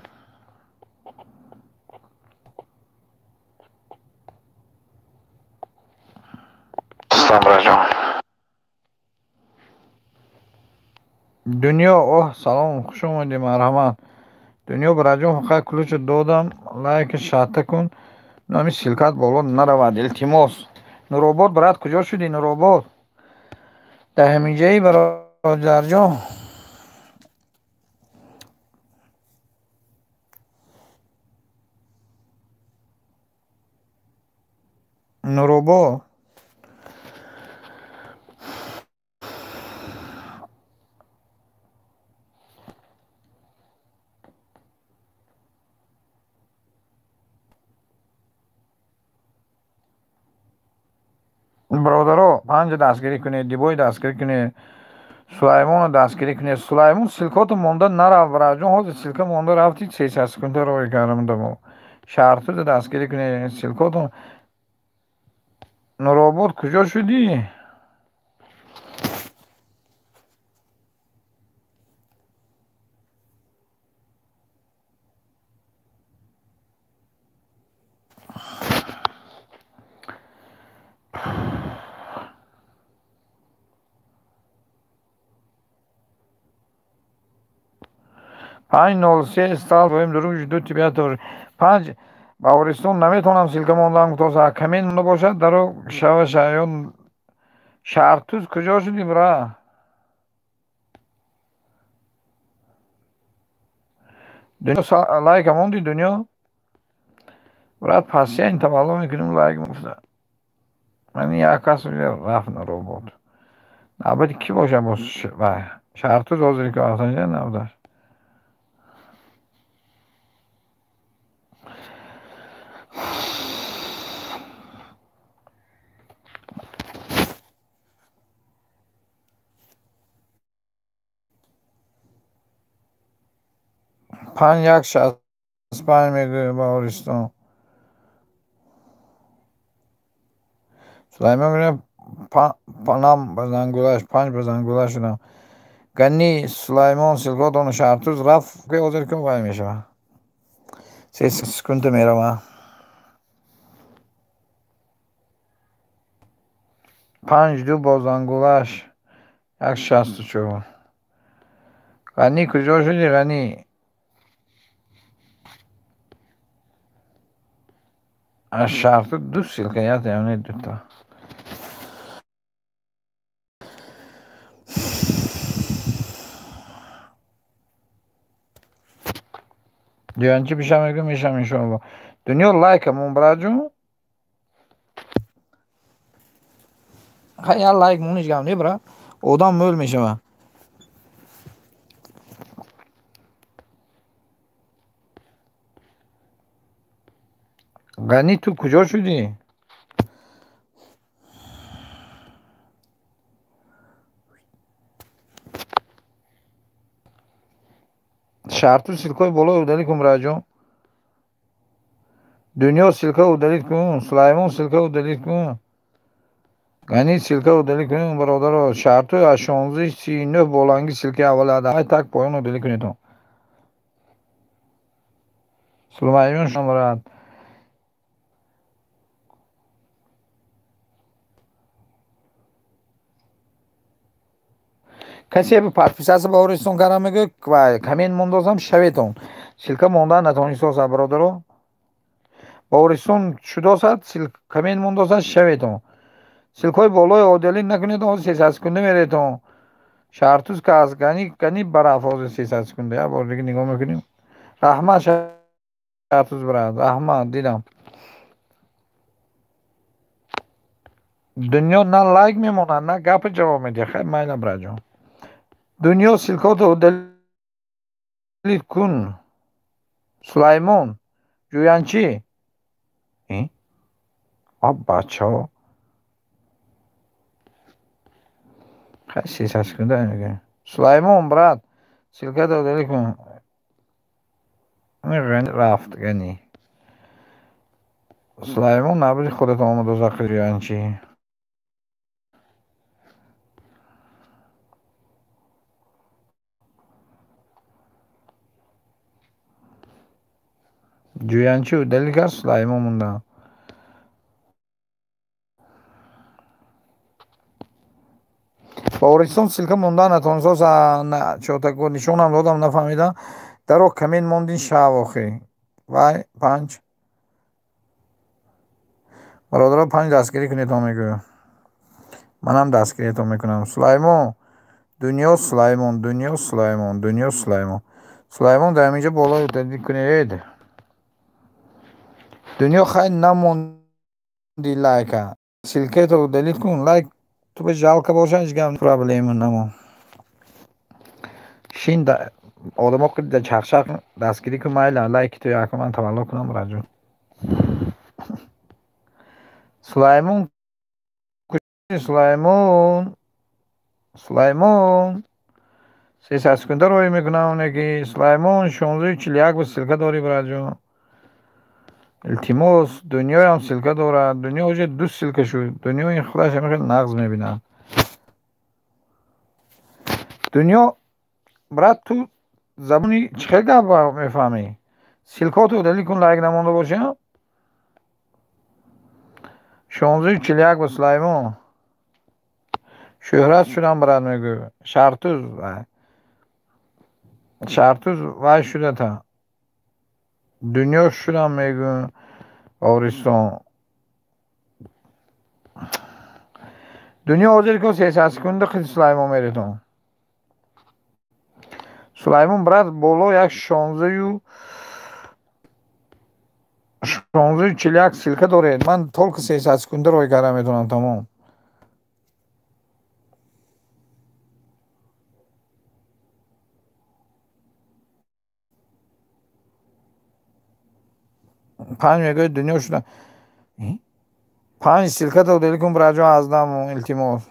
Ҳастам, браҷон. Дунё, оҳ, салом, хуш омадӣ, марҳамат. Дунё браҷон, фақат ключо додам, лайк шарта кун. Ами ссылкат боло наравад, илтимос. Нуробод брат, куҷо шудӣ, Нуробод? Дар ҳаминҷаи бародарҷон. Нуробод. Бародаро, панҷа дастгирӣ кунед, Дибой дастгирӣ кунед, Сулаймонро дастгирӣ кунед. Сулаймон ссылкото монда нарав, браҷон, ҳозир ссылка монда рафти, 300 секунда рой кардам дамо. Шартуро дастгирӣ кунед, ссылкото. Нуробод куҷо шудӣ? Панҷ нол се стал твоим друг жду тебя тоже. Панҷ Баҳористон наметавонам ссылка мондан гуфтоса. Камин монда бошад, даро шава шаён. Шартуз куҷо шудӣ, бра? Дунё лайка монди, дунё? Брат, пасиян тавалло мекунем лайк гуфта. Ман як кас рафт Нуробод. Навбати кӣ бошад боз? Шартуз ҳозир ки афтанҷа набудаш. Панҷ як шаст панҷ мегӯяд Баҳористон. Сулаймон мегӯяд панам ба зангулаш, панҷ ба зангулаш шудам. Гани Сулаймон ссылкотон Шартуз рафт, ки ҳозир ки вай мешавад. 3 секунда меравад. Панҷ ду бо зангулаш 1.64. Ғанӣ куҷо шудӣ, Ғанӣ? Аз Шарту ду ссылка, ятаям не дута. Ҷоянчи бишам мегӯ, мешам иншоалло. Дунё лайка мон, браҷон. Хай, як лайк мониш гап не, бра. Одам мӯл мешавад. Ғанӣ ту куҷо шудӣ? Шарту ссылкои боло удалить кун, браҷон. Дунё ссылка удалить кун, Сулаймон ссылка удалить кун. Ғанӣ ссылка удалить кун, бародаро. Шарту аз 16:39 боланги ссылкаи аввал ай так поён удалить кунедон. Сулаймон шамрат. Касе подписаться Баҳористон кардам мегӯяд ва коммент мондозам шаветон. Ссылка монда натонистосад, бародаро. Баҳористон шудосад, коммент мондосад шаветон. Ссылкаҳои болои одалӣ накунед, ҳозир 300 секунда меретон. Шартуз кас гани гани бараф ҳозир 300 секунда. Як бор дига нигоҳ мекунем. Раҳмат Шартуз брат, раҳмат, дидам. Дунё на лайк мемонад, на гапи ҷавоб медиҳад. Хай майла, браҷон. Дунё ссылкото удалить кун. Сулаймон ҷӯянчӣ. А бачаҳо. Хай 300 секунда мегӯям. Сулаймон брат, ссылкато удалить кун. Рафт Ғанӣ. Сулаймон набуди худат омаду зақи ҷуянчӣ. Ҷуянчӣ удалил кард, Сулаймон монда. Боваристон ссылка монда натонисоз, чотако нишонам додам, нафаҳмидам. Даро коммент мондин шав охи. Вай панҷ. Бародаро панҷ дастгирӣ кунед, мегӯям. Манам дастгириятон мекунам. Сулаймон, дунё Сулаймон, дунё Сулаймон, дунё Сулаймон. Сулаймон дар инҷо боло удалил кунед. Дунё хай намонди лайка. Ссылкато удалил кун, лайк ту ба жалко боша, ҳеҷ гап проблема намон. Шин одамо да чақчақ дастгирӣ кун, майла лайки ту яко ман тавалло кунам раҷул. Сулаймон, Сулаймон, Сулаймон. 300 секунда рой мекунам неки Сулаймон 16:41 ба ссылка дори браҷон. Илтимос, дунёям ссылка дорад. Дунё уже ду ссылка шуд. Дунё ин худаш ҳам хеле нағз мебинад. Дунё брат, ту забони чӣ хел гап мефаҳмӣ? Ссылкаото удалил кун, лайк намонда боша. 16:41 ба Сулаймон. Шӯҳрат шудам брат мегӯ. Шартуз вай. Шартуз вай шудата. Дунё шудам мегӯ. Боваристон. Дунё ҳозир ко 300 секунда қиди Сулаймон меретон. Сулаймон брат боло як 16:41 ссылка доред. Ман только 300 секунда рой карда метавонам тамом. Панҷ мегӯяд дунё шуда. Панҷ ссылкато удалил кун браҷон аз дам илтимос.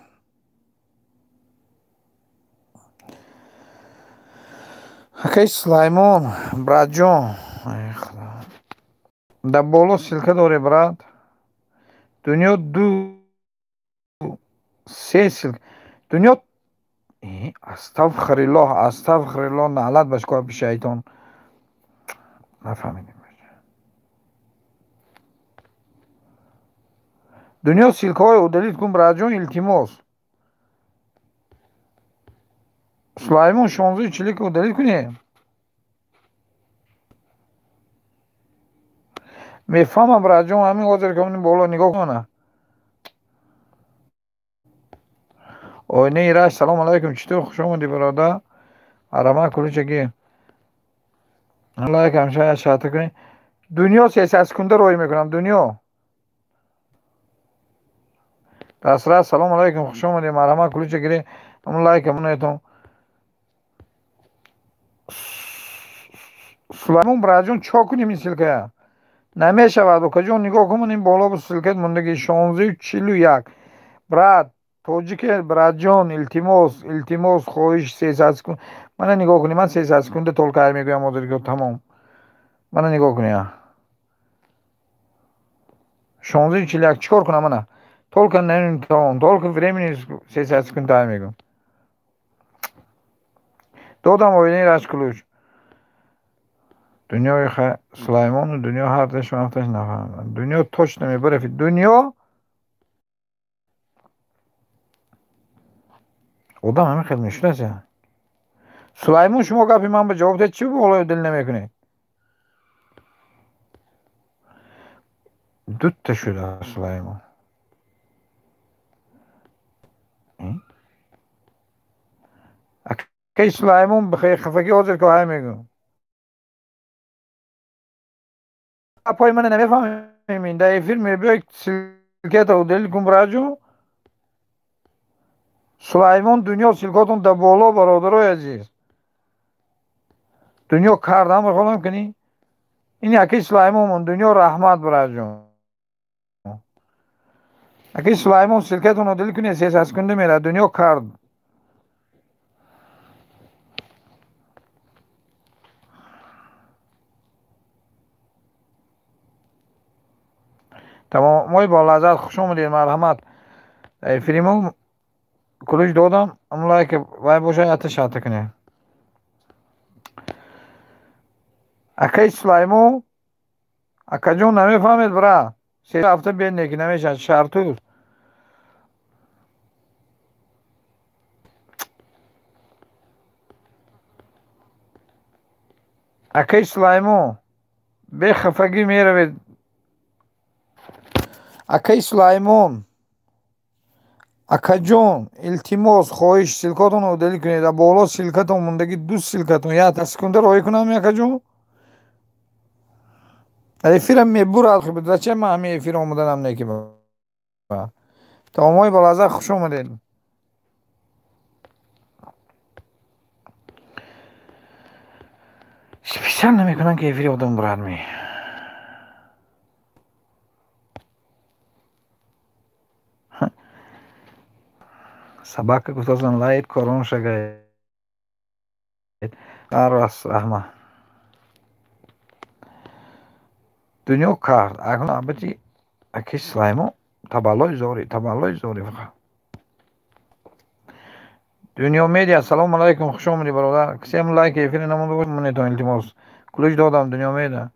Акай Сулаймон братҷон. Дар боло ссылка дорӣ брат. Дунё ду се ссылка. Дунё астағфируллоҳ, астағфируллоҳ, наълат ба шикофи шайтон. Нафаҳмидем. Дунё ссылкаҳои удалил кун братҷон илтимос. Сулаймон 16:41 удалил кунед. Мефаҳмам братҷон, ҳамин ҳозир ки боло нигоҳ кун. Оинаи раш, салом алайкум, чӣ хуш омадӣ бародар. Арама куличаги. Лайк ҳамша як шарта кунед. Дунё 300 секунда рой мекунам, дунё. Дастрас, салом алайкум, хуш омадӣ, марҳамат кулича гиред. Ҳамон лайк ҳамонетон. Сулаймон братҷон, чо кунем ин ссылкая? Намешавад, окаҷон, нигоҳ кун, ин боло бо ссылкат мондаги 16:41. Брат, тоҷике братҷон, илтимос, илтимос, хоҳиш 300 секунд. Мана нигоҳ кунӣ, ман 300 секунда только ай мегӯям ҳозир ки тамом. Мана нигоҳ кунӣ. 16:41 чикор кунам мана? Только тамом, только времени 300 секунд ай мегӯям. Додам оинаи раш ключ. Дунёи Сулаймону дунё ҳар даш вақташ нафаҳмидам. Дунё точно мебарафи. Дунё одам ҳамин хел мешунаса. Сулаймон шумо гапи ман ба ҷавоб дед, чӣ болои дил намекунед? Дута шуда Сулаймон. Акай Сулаймон хафагӣ ҳозир ки ҳай мегӯм. Апои мана намефаҳмем, дар эфир мебиёй ссылката удалил кун браҷо. Сулаймон дунё ссылкатон дар боло бародарои азиз. Дунё кардам мехоҳам кунӣ. Ин акай Сулаймон дунё раҳмат браҷон. Акай Сулаймон ссылкатон удалил кунед, 300 секунда мерад. Дунё кард. Тамомои бо лаззат хуш омадед, марҳамат. Эфиримо кулуш додам, ам лайк вай боша ята шарта кунед. Акаи Сулаймо, акаҷон намефаҳмед бра. Се ҳафта бед неки намешавад, шартуз. Акаи Сулаймо, бехафагӣ меравед. Акаи Сулаймон, акаҷон, илтимос, хоҳиш, ссылкатонро удалить кунед. Боло ссылкатон мондагӣ, ду ссылкатон. Як секунда роҳӣ кунам, акаҷон? Эфирам мебурад. Зачем ман ҳамин эфир омаданам неки? Тамомои балаза хуш омадед. Специально намекунам, ки эфири одам бурад ми. Собака гуфтасан лайт корон шагает. Арас раҳма. Дунё кард. Акнун албатти аки Сулаймо табаллои зори, табаллои зори фақат. Дунё медиа, салому алайкум, хуш омадӣ бародар. Касе ҳам лайк эфири намонда бошад, монетон илтимос. Кулуш додам Дунё медиа.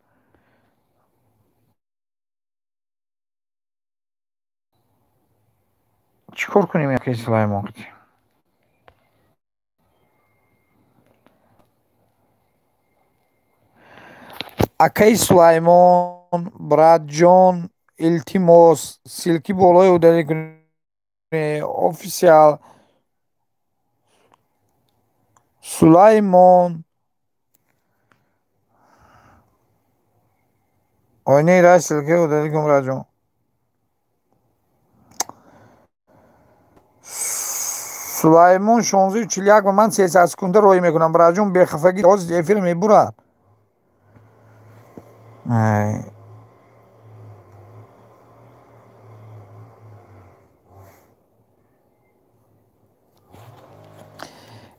Чӣ кор кунем аки Сулаймо? Акаи Сулаймон, братҷон, илтимос, ссылки болои удалить кунед. Официал Сулаймон. Оинаи рай ссылки удалить кун, братҷон. Сулаймон 16:41 ба ман 300 секунда роҳӣ мекунам, братҷон, бехафагӣ ҳозир эфир мебурад.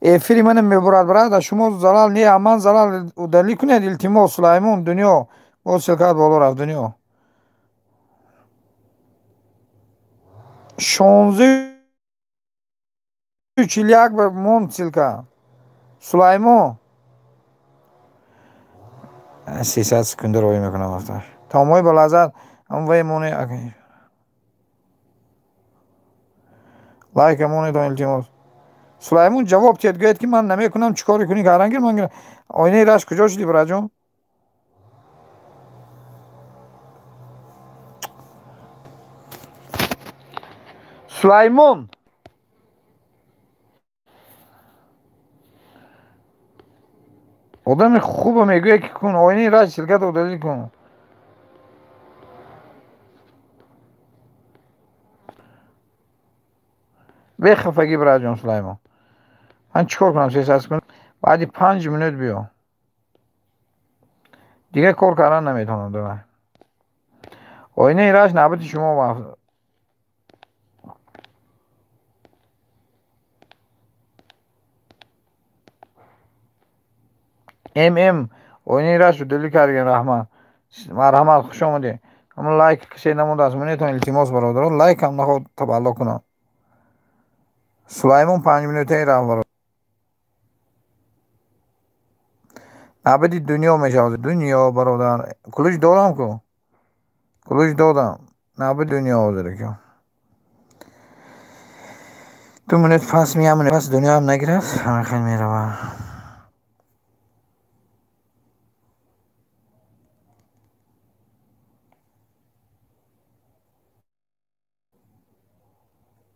Эфири мана мебурад, брат, шумо залал не, ман залал удалить кунед, илтимос, Сулаймон, Дунё. Боз ссылкат боло рафт, Дунё. 16:41 ба монд ссылка. Сулаймон. 300 секунда роҳӣ мекунам афташ. Тамомои ба лаззат, ам вай моне лайк монетон илтимос. Сулаймон ҷавоб диҳед, гӯяд ки ман намекунам, чӣ коре кунӣ, гарангир ман. Оинаи рашк куҷо шудӣ, братҷон? Сулаймон, одами хуба мегӯяд ки кун, оинаи рашк ссылката удалить кун. Бехафагӣ, братҷон Сулаймон. Ман чӣ кор кунам 300 секунд? Баъди 5 минут биё. Дигар кор кардан наметавонам давай. Оинаи рашк навбати шумо. ММ оинаи рашк удалить кардем, раҳмат. Марҳамат, хуш омадед. Ҳамон лайк касе намондааст, монетон илтимос, бародарон, лайкам нахоҳ табалло кунам. Сулаймон 5 минутаи рафт, бародар. Навбати Дунё мешавад. Дунё, бародар. Кулуш додам ку? Кулуш додам. Навбати Дунё ҳозир ку. 2 минут пас меям, пас Дунёам нагирад, ҳама хел меравад.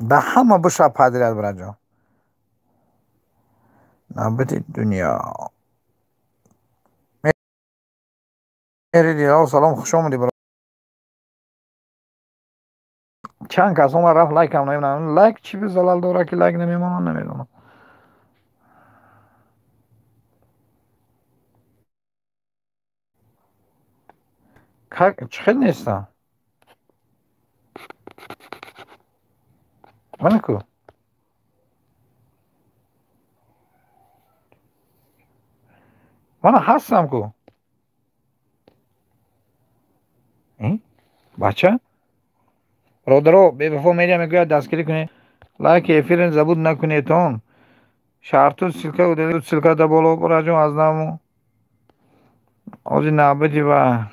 Ба ҳама бишав падирад, братҷон. Навбати Дунё. Мери салом, хуш омадӣ, бародар. Чанд кас омад рафт, лайкам намемонад. Лайк чӣ ба залал дорад, ки лайк намемонад, намедонам. Чӣ хел нестам? Мана ку? Мана ҳастам ку? Бача? Бародаро, Бевафо Медиа мегӯяд, дастгирӣ кунед, лайки эфирро забуд накунедтон. Шарту ссылка удалить, ссылка да боло бораҷон аз наму. Ҳозир навбати ва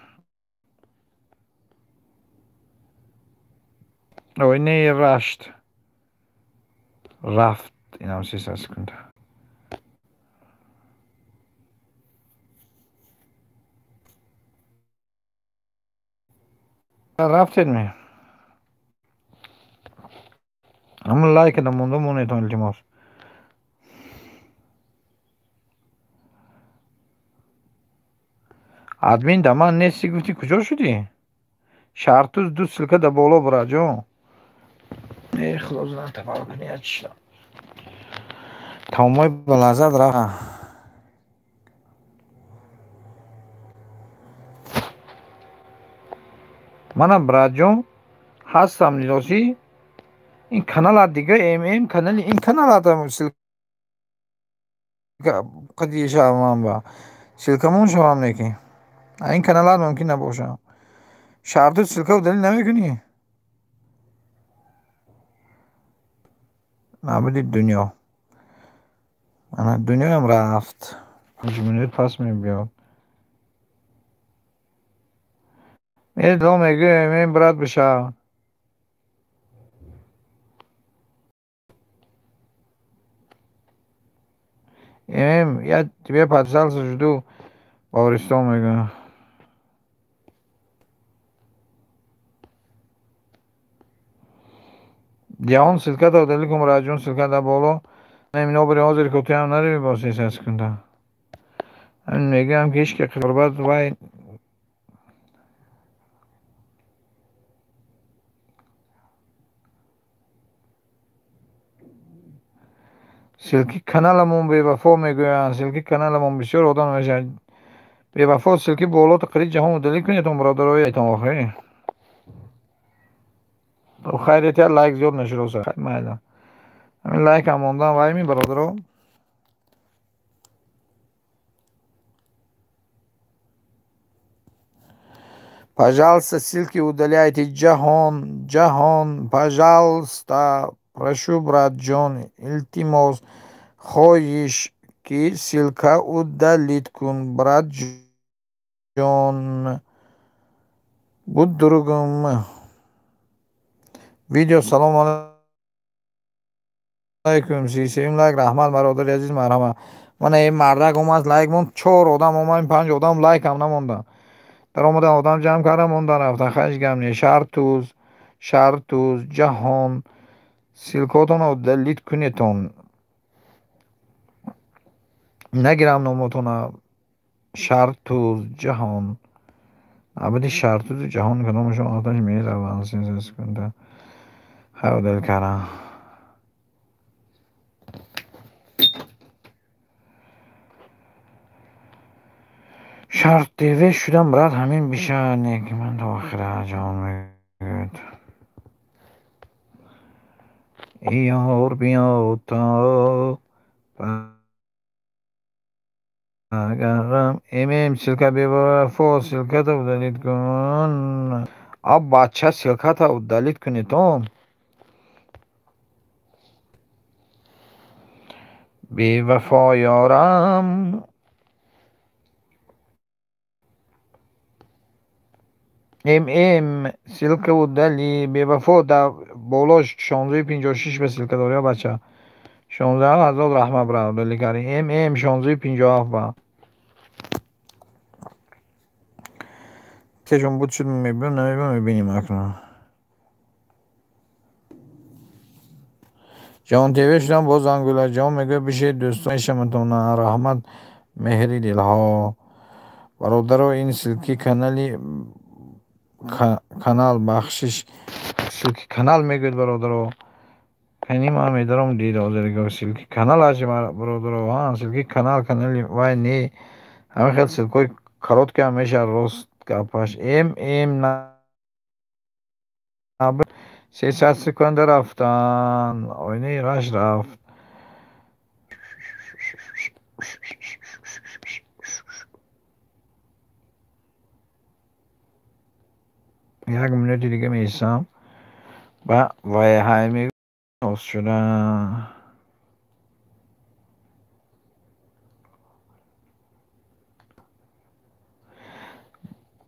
оинаи Рашт рафт, инам 300 секунда. Рафтед ме? Ҳамун лайк намонда монедтон, илтимос. Админ да ман нести, гуфтӣ, куҷо шудӣ? Шартуз ду ссылка да боло, бораҷон. Э, худо знает, табаррук кунӣ, чӣ тамомои ба лаззат рафт. Мана, братҷон, ҳастам, нилосӣ. Ин канала дига мм канали ин каналата ссылка қади шавам, ба ссылкамон шавам, неки ин каналат мумкин набошам. Шарту ссылка удалить намекунӣ? Набуди дунё. Ана дунёям рафт. 5 минут пас мебиёд. Медо мегӯем, ин брат бишав. Я тебе подписался, жду. Бовристон мегӯям. Ҷаҳон, ссылката удалить кун, братҷон, ссылка да боло. Минобари ҳозир кутиам нареви бо 300 секунда. Ҳамин мегӯям, ки ҳеҷ ки қурбат вай ссылки каналамон Бевафо мегӯянд, ссылки каналамон бисёр одам мешавад. Бевафо, ссылки боло тақриб ҷаҳон удалить кунедтон, бародарои айтон охир. Хайр, я лайк зиёд нашудоса. Майла. Ҳамин лайкам мондан вай ми, бародаро. Пожалуйста, ссылки удаляйте. Ҷаҳон, Ҷаҳон, пожалуйста, прошу, братҷон, илтимос, хоҳиш, ки ссылка удалить кун, братҷон. Будь другом. Видео, салом алайкум, 33-юм лайк, раҳмат, бародари азиз, марҳамат. Мана ин мардак омад, лайк монд, чор одам омад, панҷ одам лайкам намонда. Даромадан, одам ҷамъ карда, монда, рафтан, хайш гап не. Шартуз, Шартуз, Ҷаҳон, ссылкотонро удалить кунедтон. Нагирам номотона. Шартуз, Ҷаҳон. Абади Шартузу Ҷаҳон кадомашон оташ мераванд 3 секунда. Хайр, удалить кардам. Шарт ТВ шудам, брат, ҳамин бишавад, не ки ман то охира ҷаҳон мегӯяд. Ёр биё то мм ссылка Бевафо, ссылката удалить кун. А бача, ссылката удалить кунедтон. Бевафо ёрам. ММ, ссылка удали. Бевафо да боло 16:56 ба ссылка дорӣ, бача. 16 000 раҳмат, брат, удалить кардӣ. ММ 16:57 ба. Кешон буд шуд, мебинам, намебинам, мебинем акнун. Ҷаҳон ТВ шудам, боз зангула. Ҷаҳон мегӯяд, бишед, дӯстон мешавамтон. Раҳмат, меҳри дилҳо. Бародаро, ин ссылки канали канал, бахшиш, ссылки канал мегӯяд, бародаро. Кани ман медаром дид ҳозир ссылки канал аш, бародаро. Ҳа, ссылки канал, канали вай не. Ҳамин хел ссылкҳои короткий ҳам мешавад, рост гапаш. ММ 300 секунда рафтан. Оинаи раш рафт. Як минути дига меистам. Ба вай ҳай мегӯ шуда.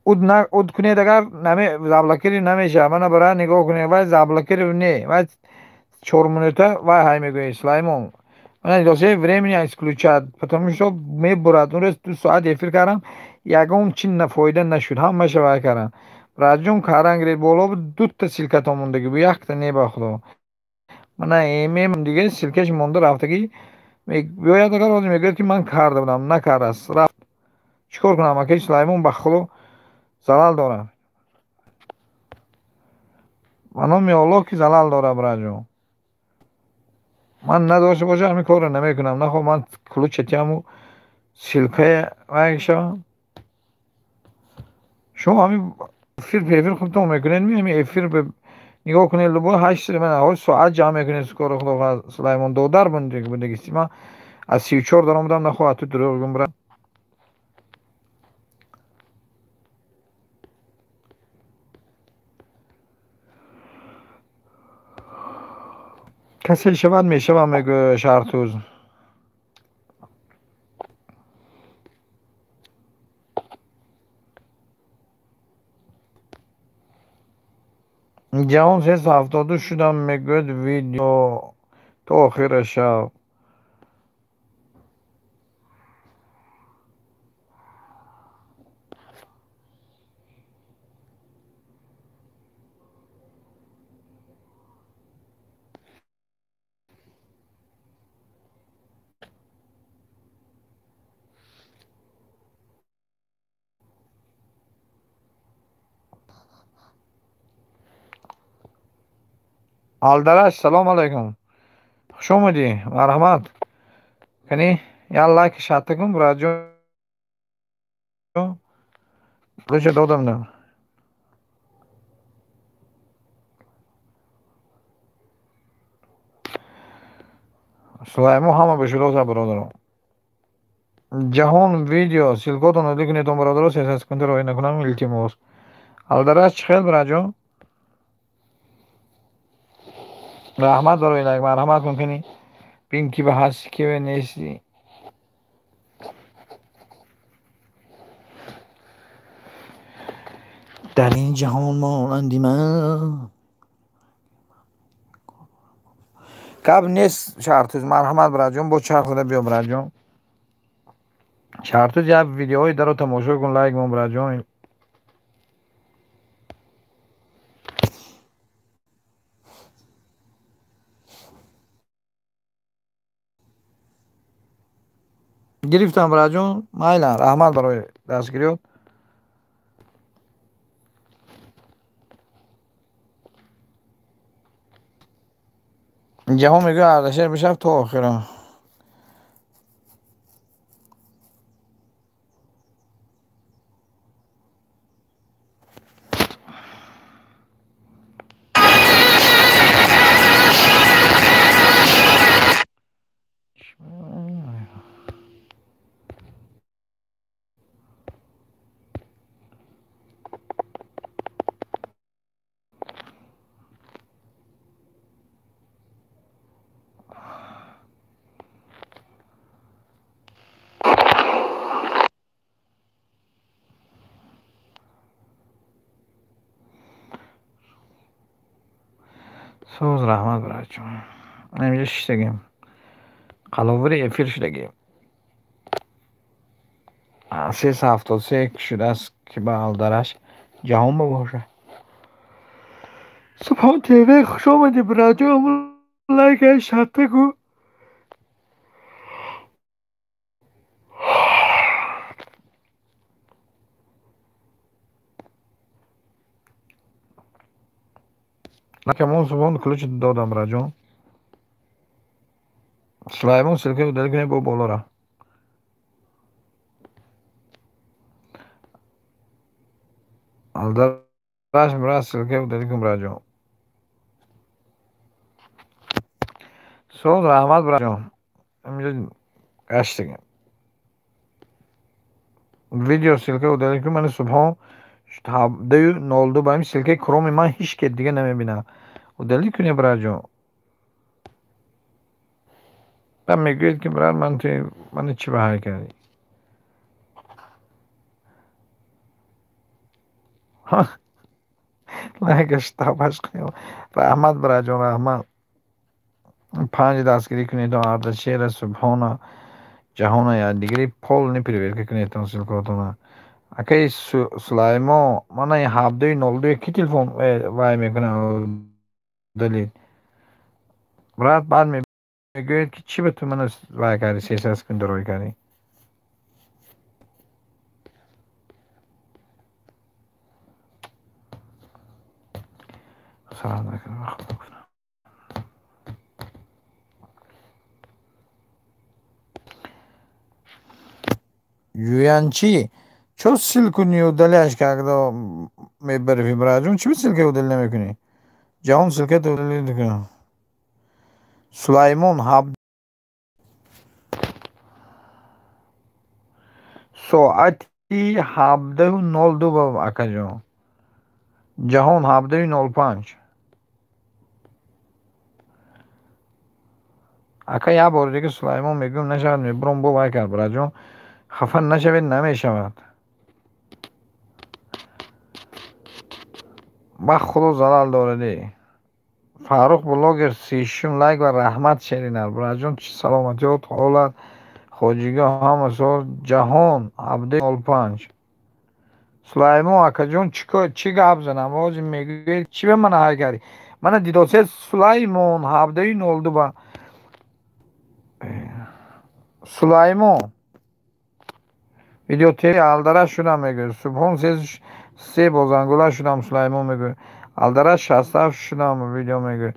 Уд кунед агар заблокирӣ намешавад. Мана бара нигоҳ кунед, вай заблокирӣ не, вай 4 минута вай ҳай мегӯяд Сулаймон. Мана досе времени исключать, потому что мебурад. Он рӯз 2 соат эфир кардам, ягон чи фоида нашуд, ҳамаша вай кардам. Братҷон, каран гиред боло дута ссылкато мондагӣ бу, якта не ба худо. Мана эмем дига ссылкаш монда рафтагӣ. Биёяд агар ҳозир мегӯяд ки ман карда будам, накардааст, рафт. Чӣ кор кунам акаи Сулаймон, ба худо залал дорам. Ба номи Аллоҳ ки залал дорам, братҷон. Ман надошта бошам ҳамин корро намекунам. Нахоҳ ман ключатиаму ссылкая вай шавам. Шумо ҳамин эфир пефир худтон мекунед, ҳамин эфир нигоҳ кунед, лубо 8 ман ҳол соат ҷамъ мекунед кори худо Сулаймон додар бундагисти. Ман аз 34 даромадам, нахоҳ ту дурӯғ гум брат. Касе шавад мешавам мегӯяд Шаҳртӯз. Ҷавон 372 шудам мегӯяд видео то охира шав. Алдараш, салом алайкум. Хуш омадӣ, марҳамат. Кани як лайк шарта кун, братҷон. Рӯча додам на. Сулаймон ҳама ба шудоса бародаро. Ҷаҳон видео ссылкотонро дикунедон бародаро, 300 секунда роҳӣ накунам илтимос. Алдараш чӣ хел братҷон? Раҳмат барои лайк, марҳамат кун кани. Бин ки ба ҳасти ки ба нести. Дар ин ҷаҳон монанди ман гап нест. Шаҳртӯз марҳамат братҷон, бо чарх зада биё братҷон. Шаҳртӯз як видеоҳои даро тамошо кун, лайк мон братҷон. Гирифтам братҷон, майла, раҳмат барои дастгириёт. Ҷаҳон мегӯяд Ардашер бишав то охира. Соз раҳмат братҷон. Инҷа шиштагим. Қаловари эфир шудагим. 373 шудааст ки ба Алдараш ҷаҳон бошад. Субҳон ТВ хуш омадӣ братҷон. Лайка шарта кун. Лайкамон Субҳон ключ додам братҷон. Сулаймон ссылка удалить кунед бо болора. Алдараш брат ссылка удалить кун братҷон. Соз раҳмат братҷон. Инҷа гаштагим. Видео ссылка удалить кун. Мани Субҳон 2:02 ба ҳамин ссылкаи кроми ман ҳеч ке дига намебинам. Удалить кунед, братҷон. Баъд мегӯед, ки брат, ман мана чӣ баҳай кардӣ? Лайкаш табаш кунед. Раҳмат, братҷон, раҳмат. Панҷ дастгирӣ кунедон Ардашера, Субҳона, Ҷаҳона, якдигари полный проверка кунедон ссылкаотона. Акаи Сулаймон, мана ин 17:02 ки телефон вай мекунад удалить. Брат, баъд мегӯед, ки чӣ ба ту мана вай кардӣ, 300 секунд дарой кардӣ. Салом алайкум. Юянчи, чё ссылку не удаляешь, когда мебари, братҷон? Чӣ ссылка удалить намекунӣ? Ҷаҳон ссылката удалить кун. Сулаймон ҳаб соати 17:02, акаҷон. Ҷаҳон 17:05. Ака, як бори дига Сулаймон мегӯям, нашавад, мебурам, бо вай кард, братҷон. Хафа нашавед, намешавад. Ба Худо залал доради. Фаррух блогер 36 лайк ва раҳмат шеринар. Братҷон, чӣ саломатиёт, ҳолат, хоҷигоҳ ҳама сол. Ҷаҳон 17:05. Сулаймон акаҷон, чӣ гап занам? Ҳозир мегӯед, чӣ ба мана ҳай кардӣ? Мана дидосед, Сулаймон 17:02 ба Сулаймон видео ТВ алдара шудам мегӯяд. Субҳон се бозангула шудам, Сулаймон мегӯяд. Алдара 67 шудам видео мегӯяд.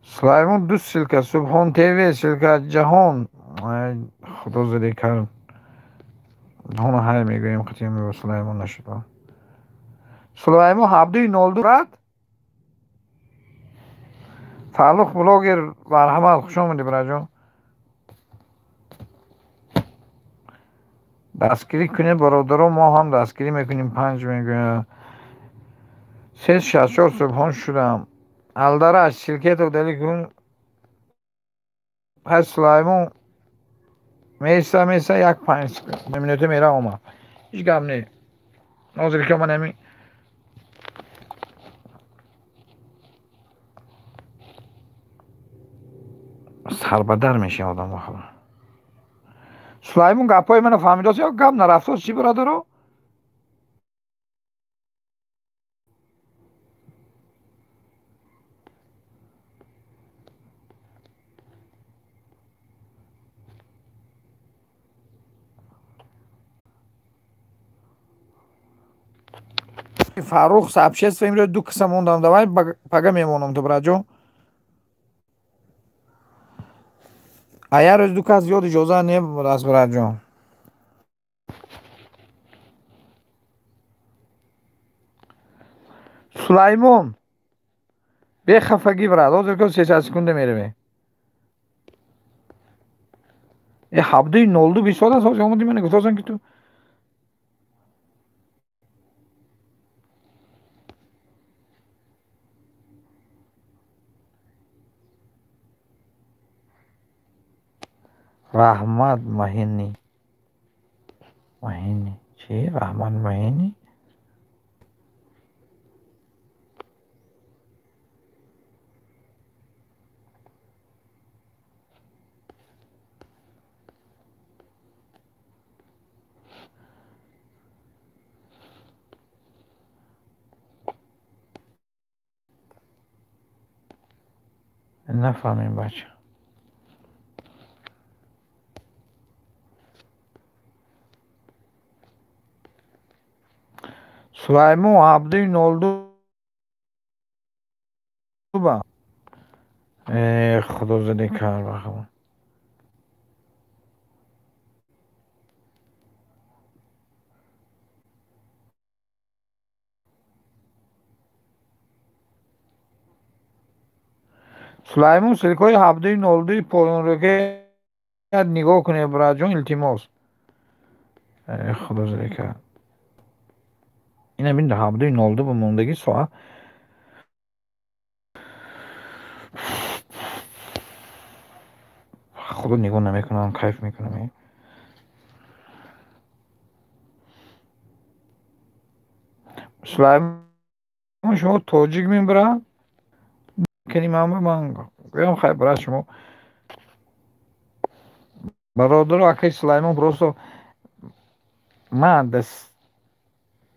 Сулаймон ду ссылка, Субҳон ТВ ссылка, Ҷаҳон. Худо зади кард. Ҷаҳона ҳай мегӯем, қатъиян Сулаймон нашуд. Сулаймон 17:02 брат. Фаррух блогер, марҳамат, хуш омадӣ, братҷон. Дастгирӣ кунед, бародаро, мо ҳам дастгирӣ мекунем. Панҷ мегӯяд. 364 Субҳон шудам. Алдараш ссылката удалить кун. Ҳай Сулаймон меса меса як панҷ минута мера омад. Ҳеҷ гап не. Ҳозир ки ман ҳамин сарбадар мешавад одам бахудо. Сулаймон гапҳои мана фаҳмидост ё гап нарафтост чӣ, бародаро? Фаррух сообщество имрӯз ду киса мондам, давай пага мемонам ту, братҷон. А як рӯз ду кас зиёд иҷоза не аст, братҷон. Сулаймон, бехафагӣ, брат, ҳозир ки 300 секунда меравем. Э 17:02 бисод аст, ҳозир омадӣ мана гуфтосам, ки ту Раҳмат Маҳини. Маҳини. Чӣ? Раҳмат Маҳини? Нафаҳмем, бача. Сулаймон 17:02 ба. Э, Худо зади кар бахудо. Сулаймон ссылкаҳои 17:02 поёнро нигоҳ кунед, братҷон, илтимос. Э, Худо зади кар. Ина бин, 17:02 ба мондагӣ соат. худо нигоҳ намекунам, кайф мекунам. Сулаймон, шумо тоҷик мебарад? Кани ман гӯям хай брат, шумо бародару акаи Сулаймон, просто ман дас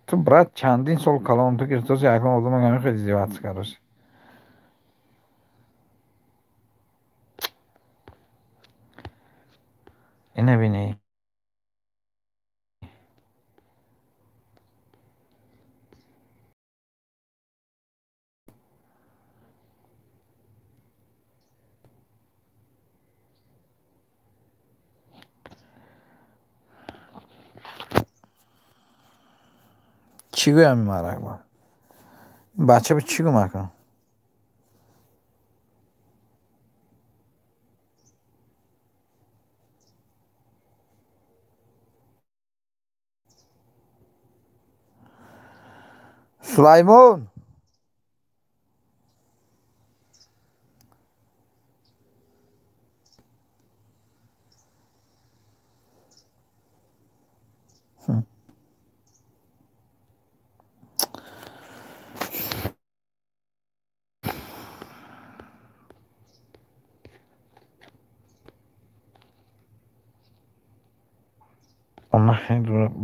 ту брат чандин сол калон ту гирифтоси, акнун одама ҳамин хел издеваться кардоси. Ина бинӣ. Чӣ гӯям ин марак ба? Бача ба чӣ гӯм акнун? Сулаймон!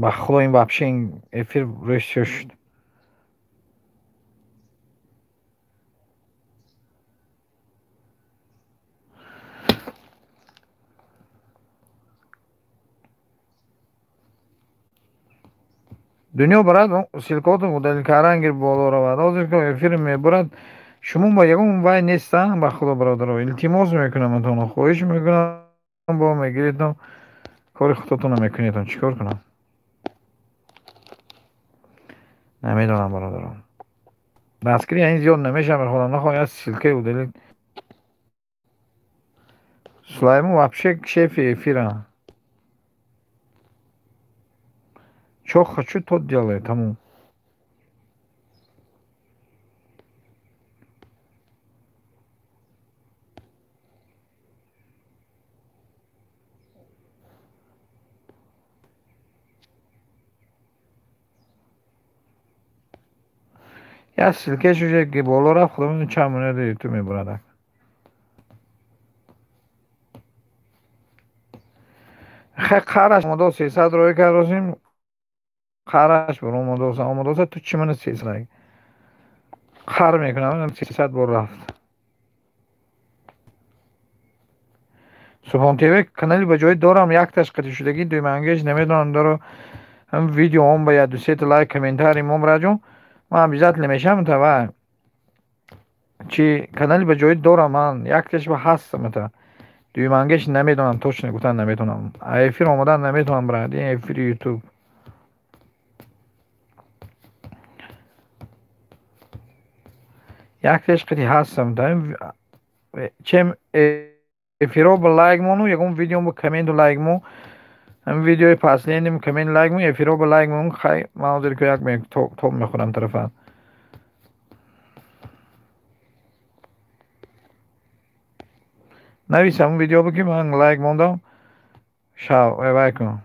Ба худо ин вообще ин эфир рӯи сиёҳ шуд. Дунё барад ссылкаотон удалить кардан гир боло равад. Ҳозир ки эфир мебурад, шумо ба ягон вай нестан, ба худо бародаро. Илтимос мекунам атон, хоҳиш мекунам, бо мегиредтон, кори худатонро мекунедтон. Чӣ кор кунам? Намедонам бародарон. Дастгири ин зиёд намешавад, мехоҳам нахоҳам як ссылкаи удалить. Сулаймон вообще шефи эфира. Чё хочу, то делаю, тамом. Як ссылкааш уже ки боло рафт, худо медонад чанд монета ютуб мебурад. Хай қараш омода 300 роӣ кардосем, қараш бор омода, омода ту чӣ мана 300 қар мекунам, 300 бор рафт. Субҳон ТВ канали ба ҷои дорам, якташ қатъи шудагӣ, дуюмангеш намедонам доро, ҳам видео он ба як ду сета лайк комментарий мом раҷон, ман обязательно мешавам та ва чи канали ба ҷои дорам, ман якташ ба ҳастам та дуюмангеш намедонам, точно гуфтан наметонам. Эфир омадан наметонам брат, ин эфири ютуб. Якташ қатъи ҳастам та чем эфиро ба лайк мону, ягон видео ба комменту лайк мо, ҳам видеои последним коммент лайк мо, эфиро ба лайк мо, хай ман ҳозир ки як топ мехӯрам тарафа. Навис ҳамон видео бо ки ман лайк мондам, шав вай кун.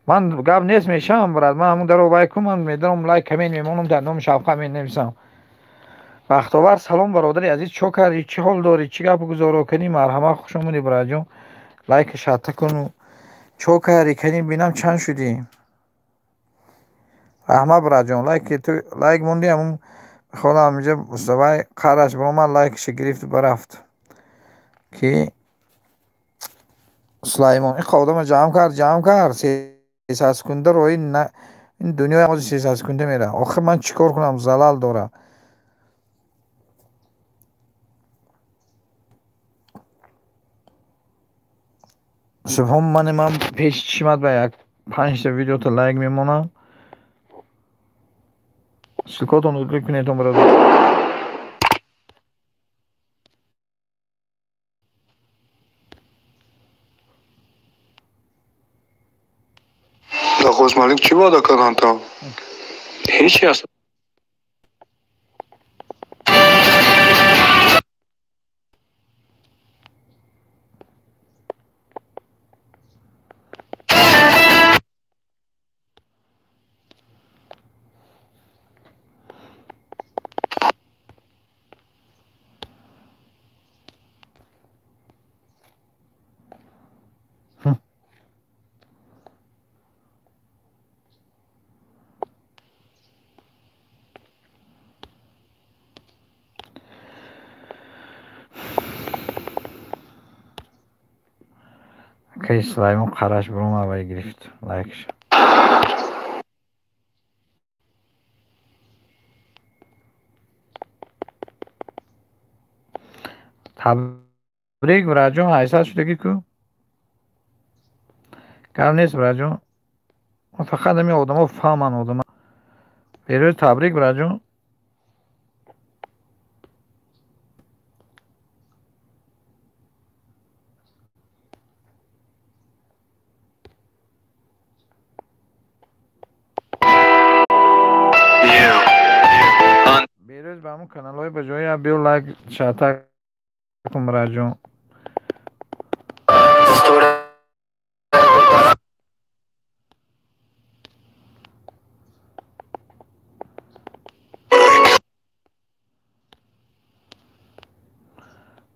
Ман гап нест мешавам брат, ман ҳамон даро вай кун, ман медарам лайк коммент мемонам, дар номи шавқа менависам. Бахтовар салом бародари азиз, чо кардӣ, чӣ ҳол дорӣ, чӣ гап гузоро кунӣ? Марҳамат, хуш омадӣ браҷон. Лайк шатта куну. Чо кардӣ, кани бинам чанд шудӣ? Раҳмат браҷон, лайк ту лайк мондӣ, ҳамон мехоҳам инҷа мустафай қараш баромад, лайкша гирифт барафт. Ки Сулаймон ин одама ҷамъ кард, ҷамъ кард, 300 секунда рои ин дунёи ҳозир 300 секунда мера. Охир ман чӣ кор кунам, залал дора. Субҳон мани ман пеши чишмат ба як 5та видеото лайк мемонам. Ссылкаотонро клик кунед бародар. Нахост Малик чӣ ваъда карданд там? Ҳеҷ аст. Акаи Сулаймон қараш бирома вай гирифт лайкш. Табрик бираҷон, 800 шудагӣ ку? Гап нест бираҷон. Фақат ҳамин одамо фаҳманд одама. Берӯз табрик бираҷон. Берӯз ба ҳамун каналҳои ба ҷои биё лайк шата кун бираҷон.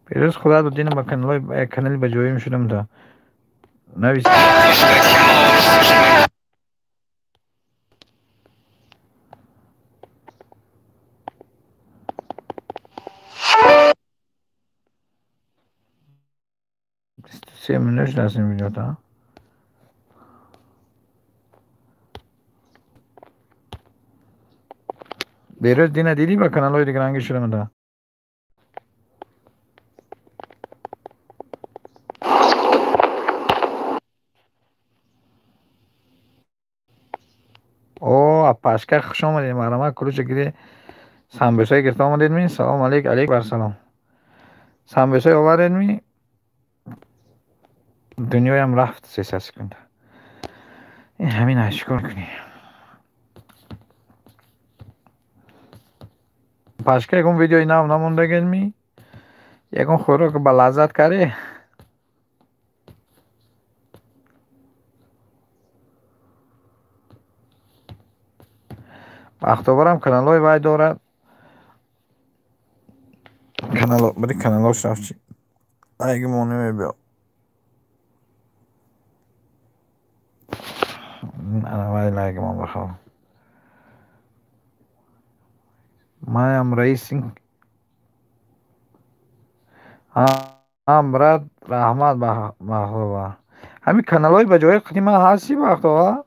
Берӯз худо додинам ба каналҳои канали ба ҷоим шудам та навис. Се минут шудааст ин видеота. Берӯз дина дидӣ ба каналҳои дигаранги шудам та. О, апашка хуш омадед. Марҳамат, кулуча гири самбусаи гирифта омадед ми? Салом алейк, алейк бар салом. Самбусаи овардед ми? Дунёям рафт 300 секунда. Ин ҳамин аст, чикор кунӣ? Пашка ягон видеои нав намондагед ми? Ягон хӯрок ба лаззат кардӣ? Бахтоварам каналҳои вай дорад. Канало, бири каналош рафт чи? Айги монӣ мебиё. Ана вай лайгимон бахо. Маям раиси. Ҳам брат, раҳмат Бахтовар. Ҳамин каналҳои ба ҷои қадима ҳасти Бахтовар?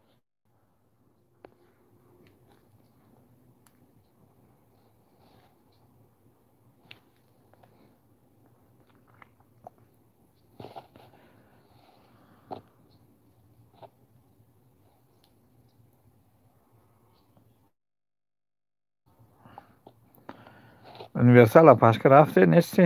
Универсал апашка рафте нести?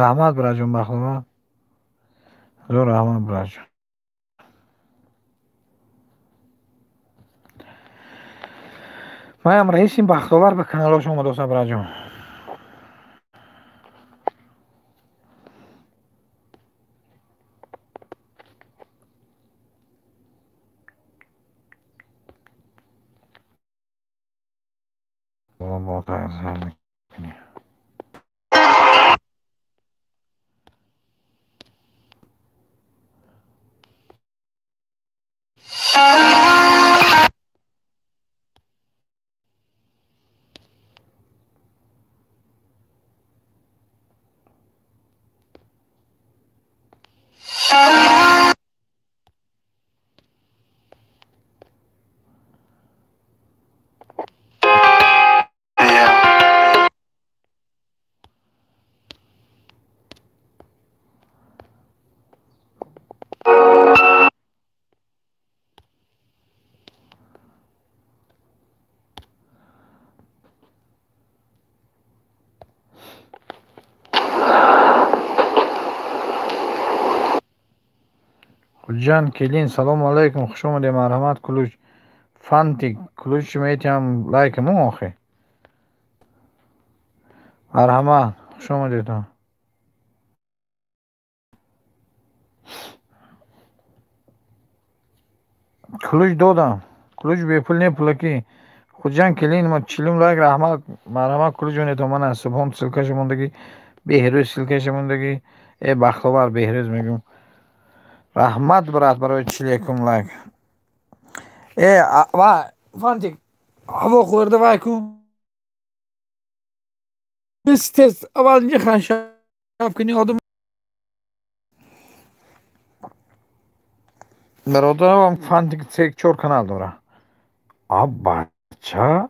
Раҳмат бираҷон Бахтовар. Зор раҳмат бираҷон. Маям раиси Бахтовар ба каналош омадоса бираҷон. Хуҷанд келин, салому алайкум, хуш омадед, марҳамат. Кулуч фантик кулуч метиҳам лайкам охи. Марҳамат, хуш омадедон. Кулуч додам. Кулуч бепул не, пулакӣ. Хуҷанд келин, ма 40 лайк, раҳмат, марҳамат, кулуч ҷонетон. Мана Субҳон ссылкаша мондагӣ, Беҳрӯз ссылкаша мондагӣ. Э Бахтовар, Беҳрӯз мегӯм. Раҳмат, брат, барои 41 лайк. Э ва фантик ҳаво хӯрда вай кун. Тез аввал инҷа хашаф кунӣ одам. Бародарам фантик 3-4 канал дора. А бача?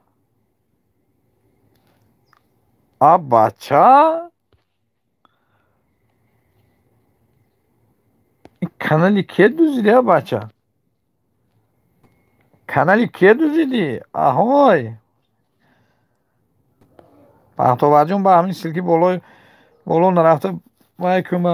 А бача? Канали кие дуздидӣ, а бача? Канали кие дуздидӣ? Аҳой! Бахтоварҷон, ба ҳамин ссылки болои боло нарафта вай кун.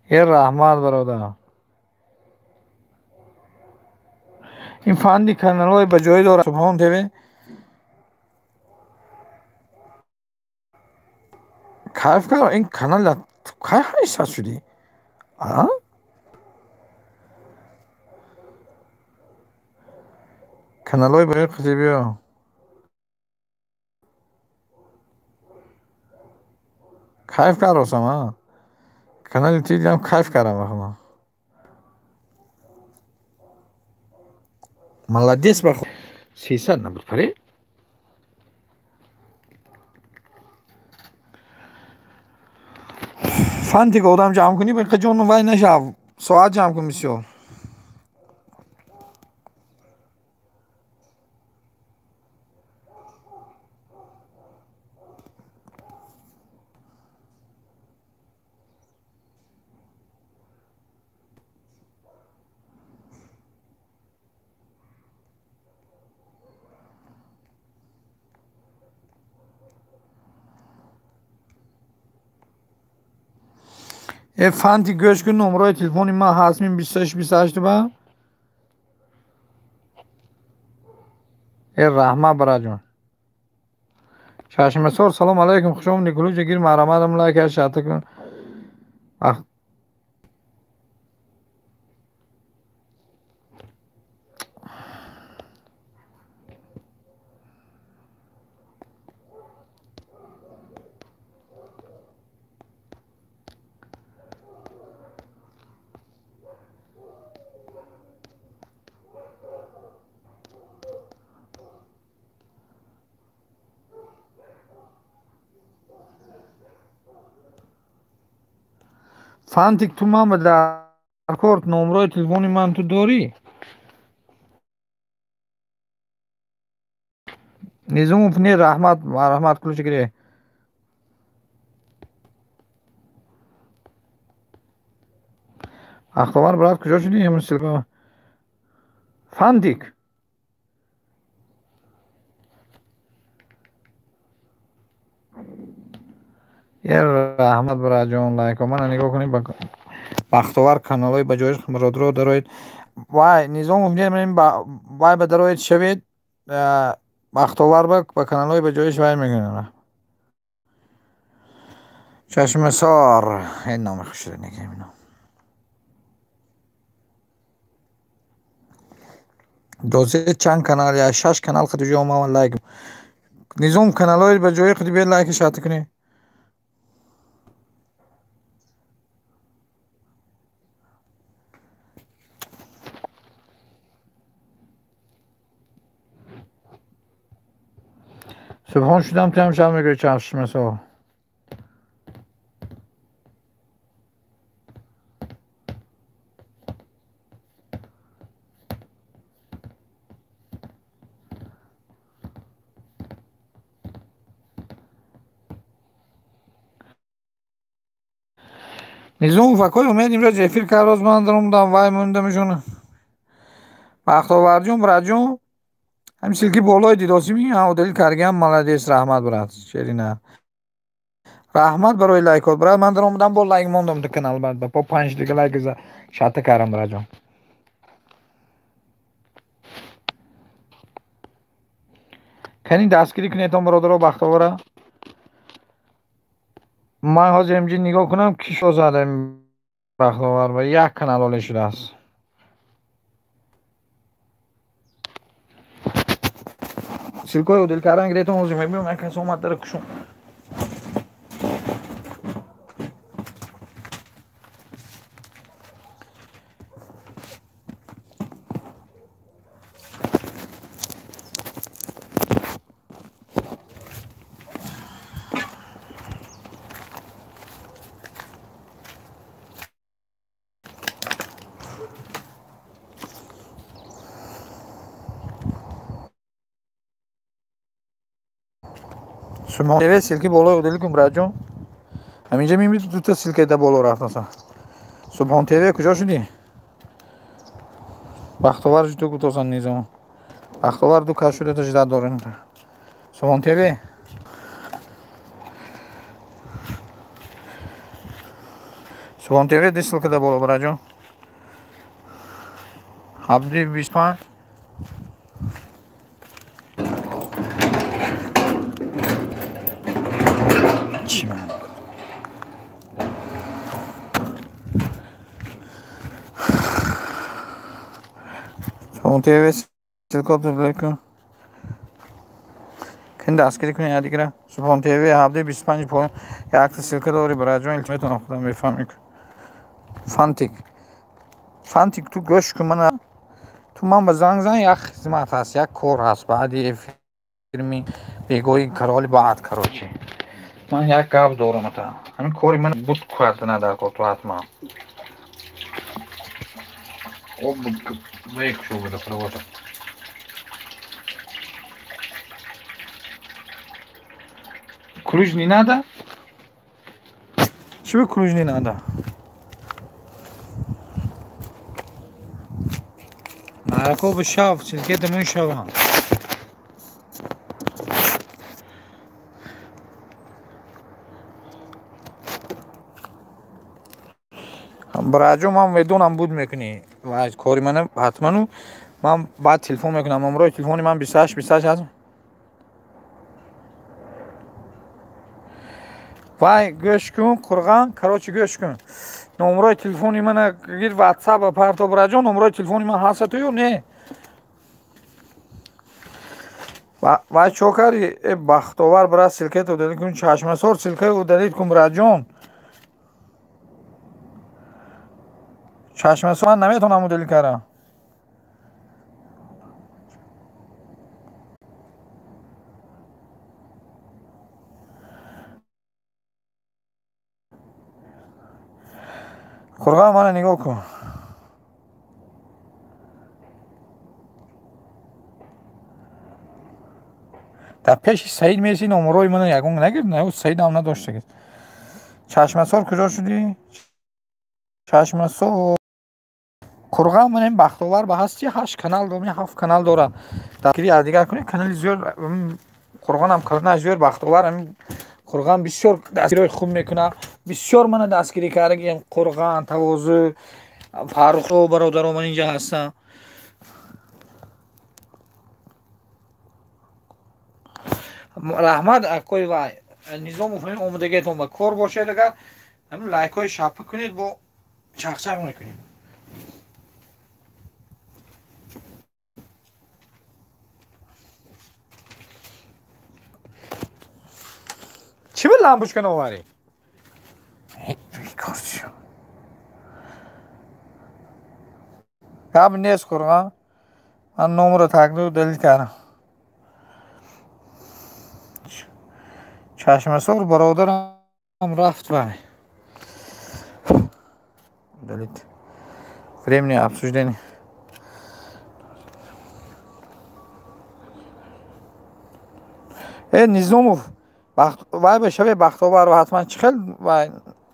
Э раҳмат, бародар. Ин фанди каналҳои ба ҷое дорад. Субҳон ТВ кайф кард. Ин канал кай 800 шудӣ? А? Каналҳои ба ҷои қити биё. Кайф кард росам, а? Канали ти дидам, кайф кардам ба худо. Молодец ба худ. 300 набуд паре? Фантик одам ҷамъ кунӣ, ба ҷон вай нашав. Соат ҷамъ кун бисёр. Э фанти гӯш кун, номрои телефони ман ҳаст мин 26 28 ба. Э раҳмат, бараҷон. Чашмасор, салом алайкум, хуш омадед, кулуҷа гир, марҳаматам, лайк шата кун. Фантик, ту ман ба даркор номрои телефони ман ту дорӣ? Низомов не, раҳмат, марҳамат, кулуча гире. Бахтовар брат, куҷо шудӣ? Ҳамин ссылка. Фантик. Е раҳмат, браҷон, лайко. Мана нигоҳ кунед, Бахтовар каналҳои ба ҷоиш бародаро дароед. Вай Низомов не, вай ба дароед шавед. Бахтовар ба каналҳои ба ҷоиш вай мекунад. Чашмасор. Ин номи хушро нигем ино. Дозе чанд канал, я шаш канал қади ҷо омад лайк. Низом каналҳои ба ҷои қади биёд лайк шата кунед. Субҳон шудам, ту ҳам шаб мегӯӣ чашмасор. Низом факои умед имрӯз эфир кард, роз ман даромадам, вай мондамшон. Бахтоварҷон, браҷон. Ҳамин ссылки болои дидосими удалить каргиам, молодец, раҳмат, брат. Шерина. Раҳмат барои лайкот, брат. Ман даромадам, бо лайк мондам ду канал, баъд ба по панҷ дига лайк шата кардам, братҷон. Кани дастгирӣ кунедтон, бародаро, Бахтовара. Ман ҳозир инҷи нигоҳ кунам, ки шо зада Бахтовар ба як канал оле шудааст. Ссылкаи удалить кардан гиретон, ҳозир мебинам, як кас омад дара кушон. Шумо ТВ ссылки болои удалить кун, братҷон. Ҳаминҷа мебинед, дута ссылка да боло рафтаса. Субҳон ТВ куҷо шудӣ? Бахтовар ду гутосан низом. Бахтовар ду кас шуда тажда дорем. Субҳон ТВ. Субҳон ТВ ду ссылка да боло, братҷон. 17 25. Субҳон ТВ ссылка удалить кун. Кин дастгирӣ кунед якдигара. Субҳон ТВ 17 25 поён якта ссылка дори, братҷон, илтимос метавонам худам бифаҳмӣ. Фантик. Фантик, ту гӯш кун мана. Ту ман ба занг зан, як хизмат ҳаст, як кор ҳаст баъди эфирми бегоҳи кароли баъд, короче. Ман як гап дорам ата. Ҳамин кори ман буд кардана дар кор ту ҳатман. Об векшу водопровода. Ключ не надо? Чего ключ не надо? Марако бишав, ссылке дамун шавам. Братҷон, ман медонам буд мекунӣ. Вай кори мана ҳатману ман баъд телефон мекунам. Номрои телефони ман 28 28 ҳаст. Вай гӯш кун, Қурғон, короче гӯш кун. Номрои телефони мана гир WhatsApp парто, братҷон, номрои телефони ман ҳаст ту ё не? Вай чо карди? Э Бахтовар, брат, ссылкаи удалить кун, Чашмасор ссылкаи удалить кун, братҷон. Чашмасор ман наметавонам удалить кардам. Қурғон, мана нигоҳ кун. Дар пеши Саид меси номрои мана ягон нагирд, на Саидам надошта. Чашмасор куҷо шудӣ? Чашмасор. Қурғон, ман ин Бахтовар ба ҳасти 8 канал дорам, 7 канал дорам. Дастгирӣ аз дигар кунед, канали зиёд Қурғонам канал зиёд Бахтовар, ҳамин Қурғон бисёр дастгириҳои хуб мекунад. Бисёр мана дастгирӣ кардагиам Қурғон, Тавозӯ, Фаррухо бародаро ман инҷа ҳастам. Раҳмат акои вай Низомов, ҳамин омодагиатон ба кор бошед, агар ҳамин лайкҳои шапа кунед, бо чақчақ мекунем. Чӣ ба лампочка наоварӣ? Гап нест, Қурғон. Ман номро тақдир удалить кардам. Чашмасор бародарам рафт вай. Удалить. Времени обсуждения. Э Низомов, вай ба шаве Бахтовар ҳатман чӣ хел вай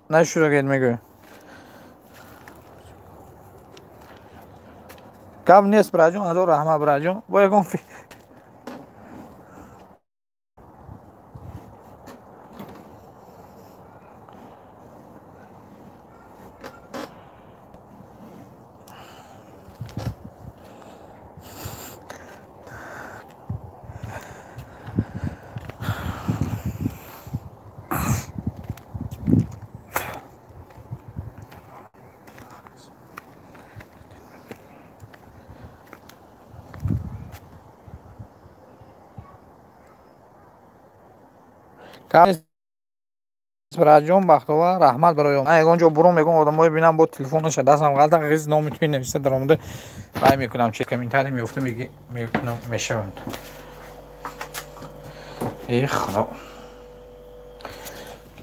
нашудагед мегӯ. Гап нест, братҷон, ҳазор раҳмат, братҷон. Бо ягон Братҷон Бахтовар, раҳмат барои он. Ман ягон ҷо буром, ягон одамое бинам, бо телефонаша дастам ғалта ғиз номи туи нависта даромада вай мекунам, чи комментарий меёфта мекунам мешаванд. Э худо.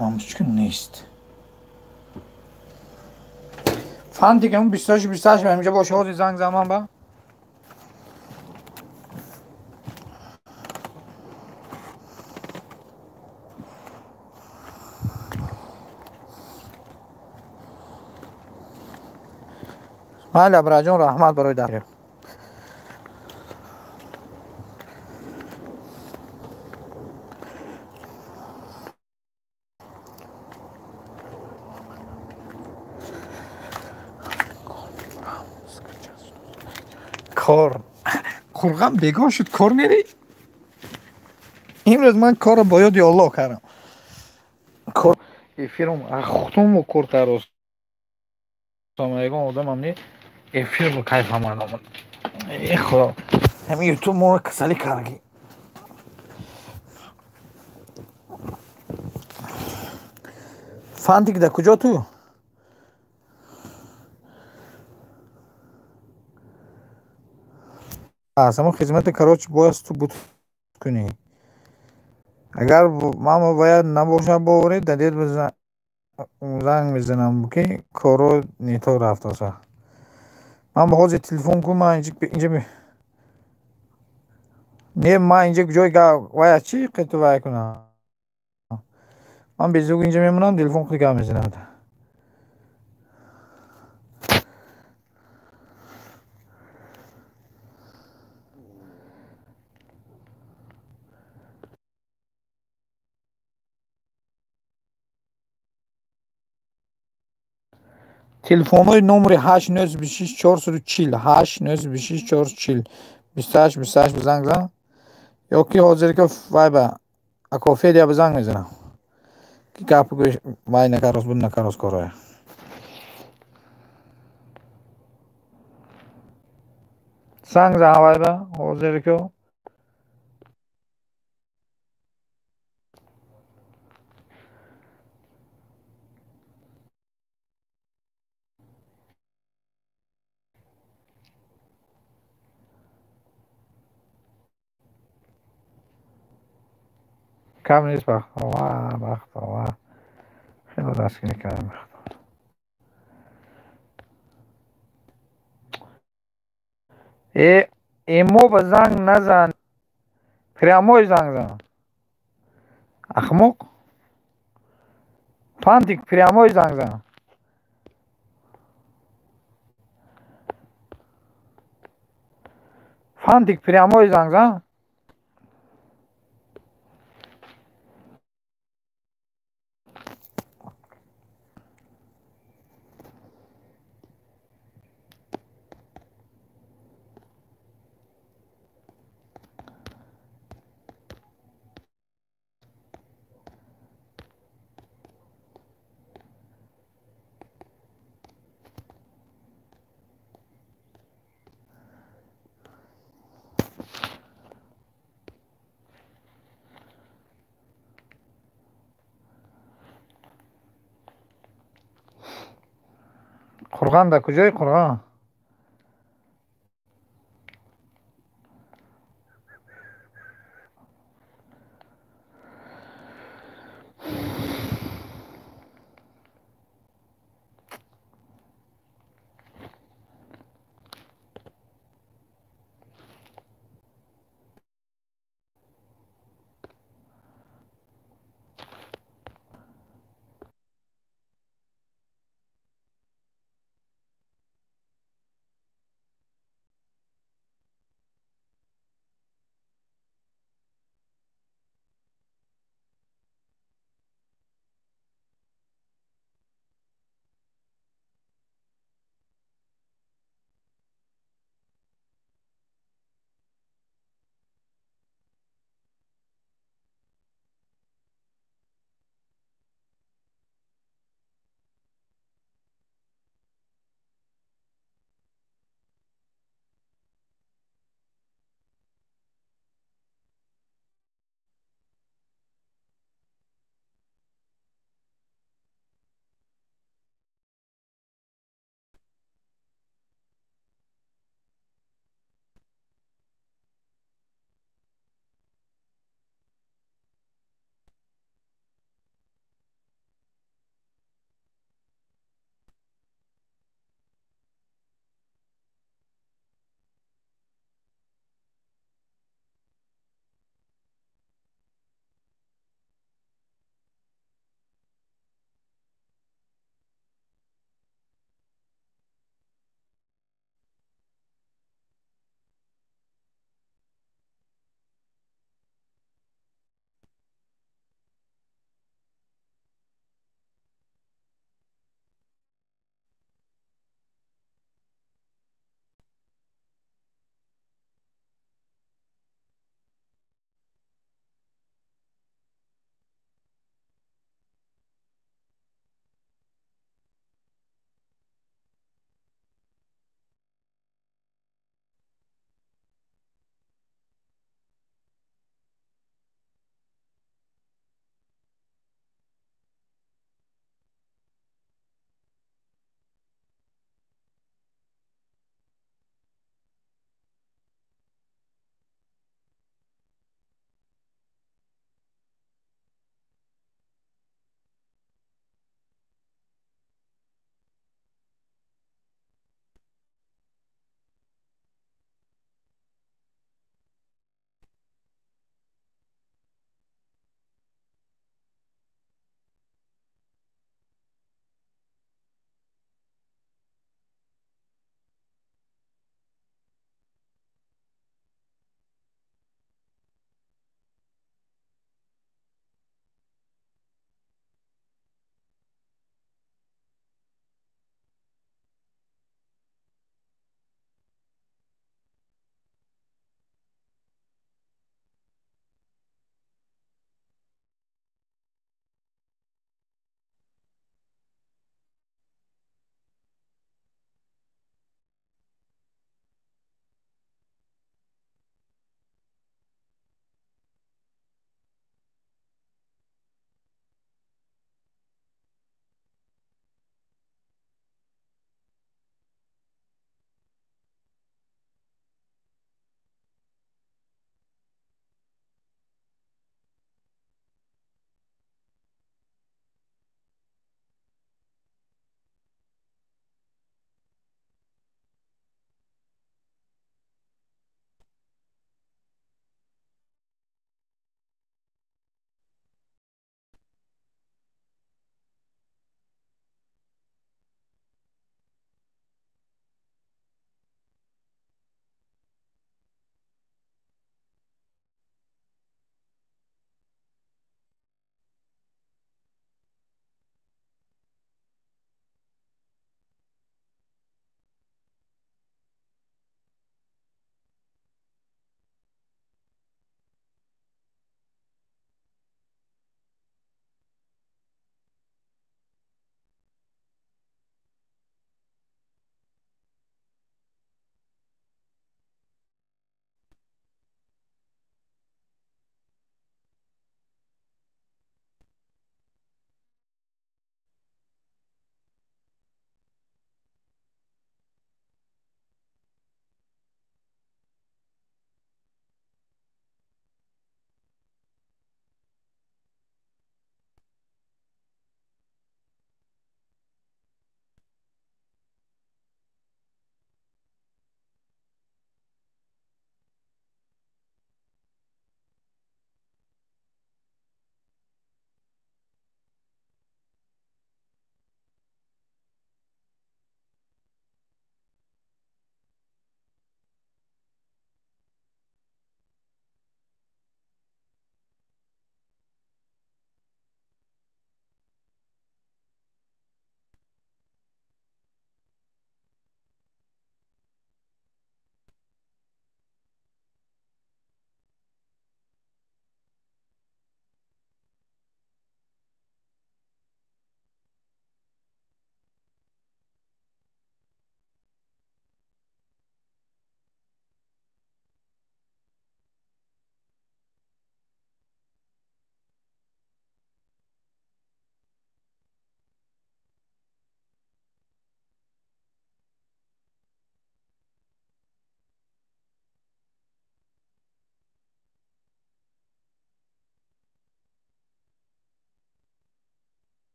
Лампочка нест. Фантик ҳамун 28 28 ҳаминҷа боша, ҳозир занг зан ман ба. Майли абраҷон, раҳмат барои дар. Кор. Қурғам бегоҳ шуд, кор мерӣ? Имрӯз ман корро бо ёди Аллоҳ кардам. Кор эфиром хутуму кор тарос. Ягон одамам не эфир кайф омад. Э худо, ҳамин ютуб моро касалӣ карди. Фантик да куҷо ту? Аз ҳамон хизмати короче бояд ту буд кунӣ. Агар ман бояд набошам боварӣ дадед занг мезанам ки коро нето рафтоса. Ман ба ҳозир телефон кун, ман инҷа не, ман инҷа ҷои вая чӣ қиту вай кунам. Ман безуг инҷа мемонам, телефон худи гап мезанад. Телефонҳои номери 8 926 440 8 926 440 28 28 занг зан ё ки ҳозир ки вай ба Акофедия ба занг мезанам ки гап вай накарос буд накарос корое. Занг зан вай ба ҳозир ки кам нест. Бахтовар, Бахтовар хеле дастгирӣ кардам. Бахтовар э эмо ба занг назан, прямой занг зан. Ахмоқ Фантик, прямой занг зан. Фантик, прямой занг зан. Қурған дар куҷои Қурған?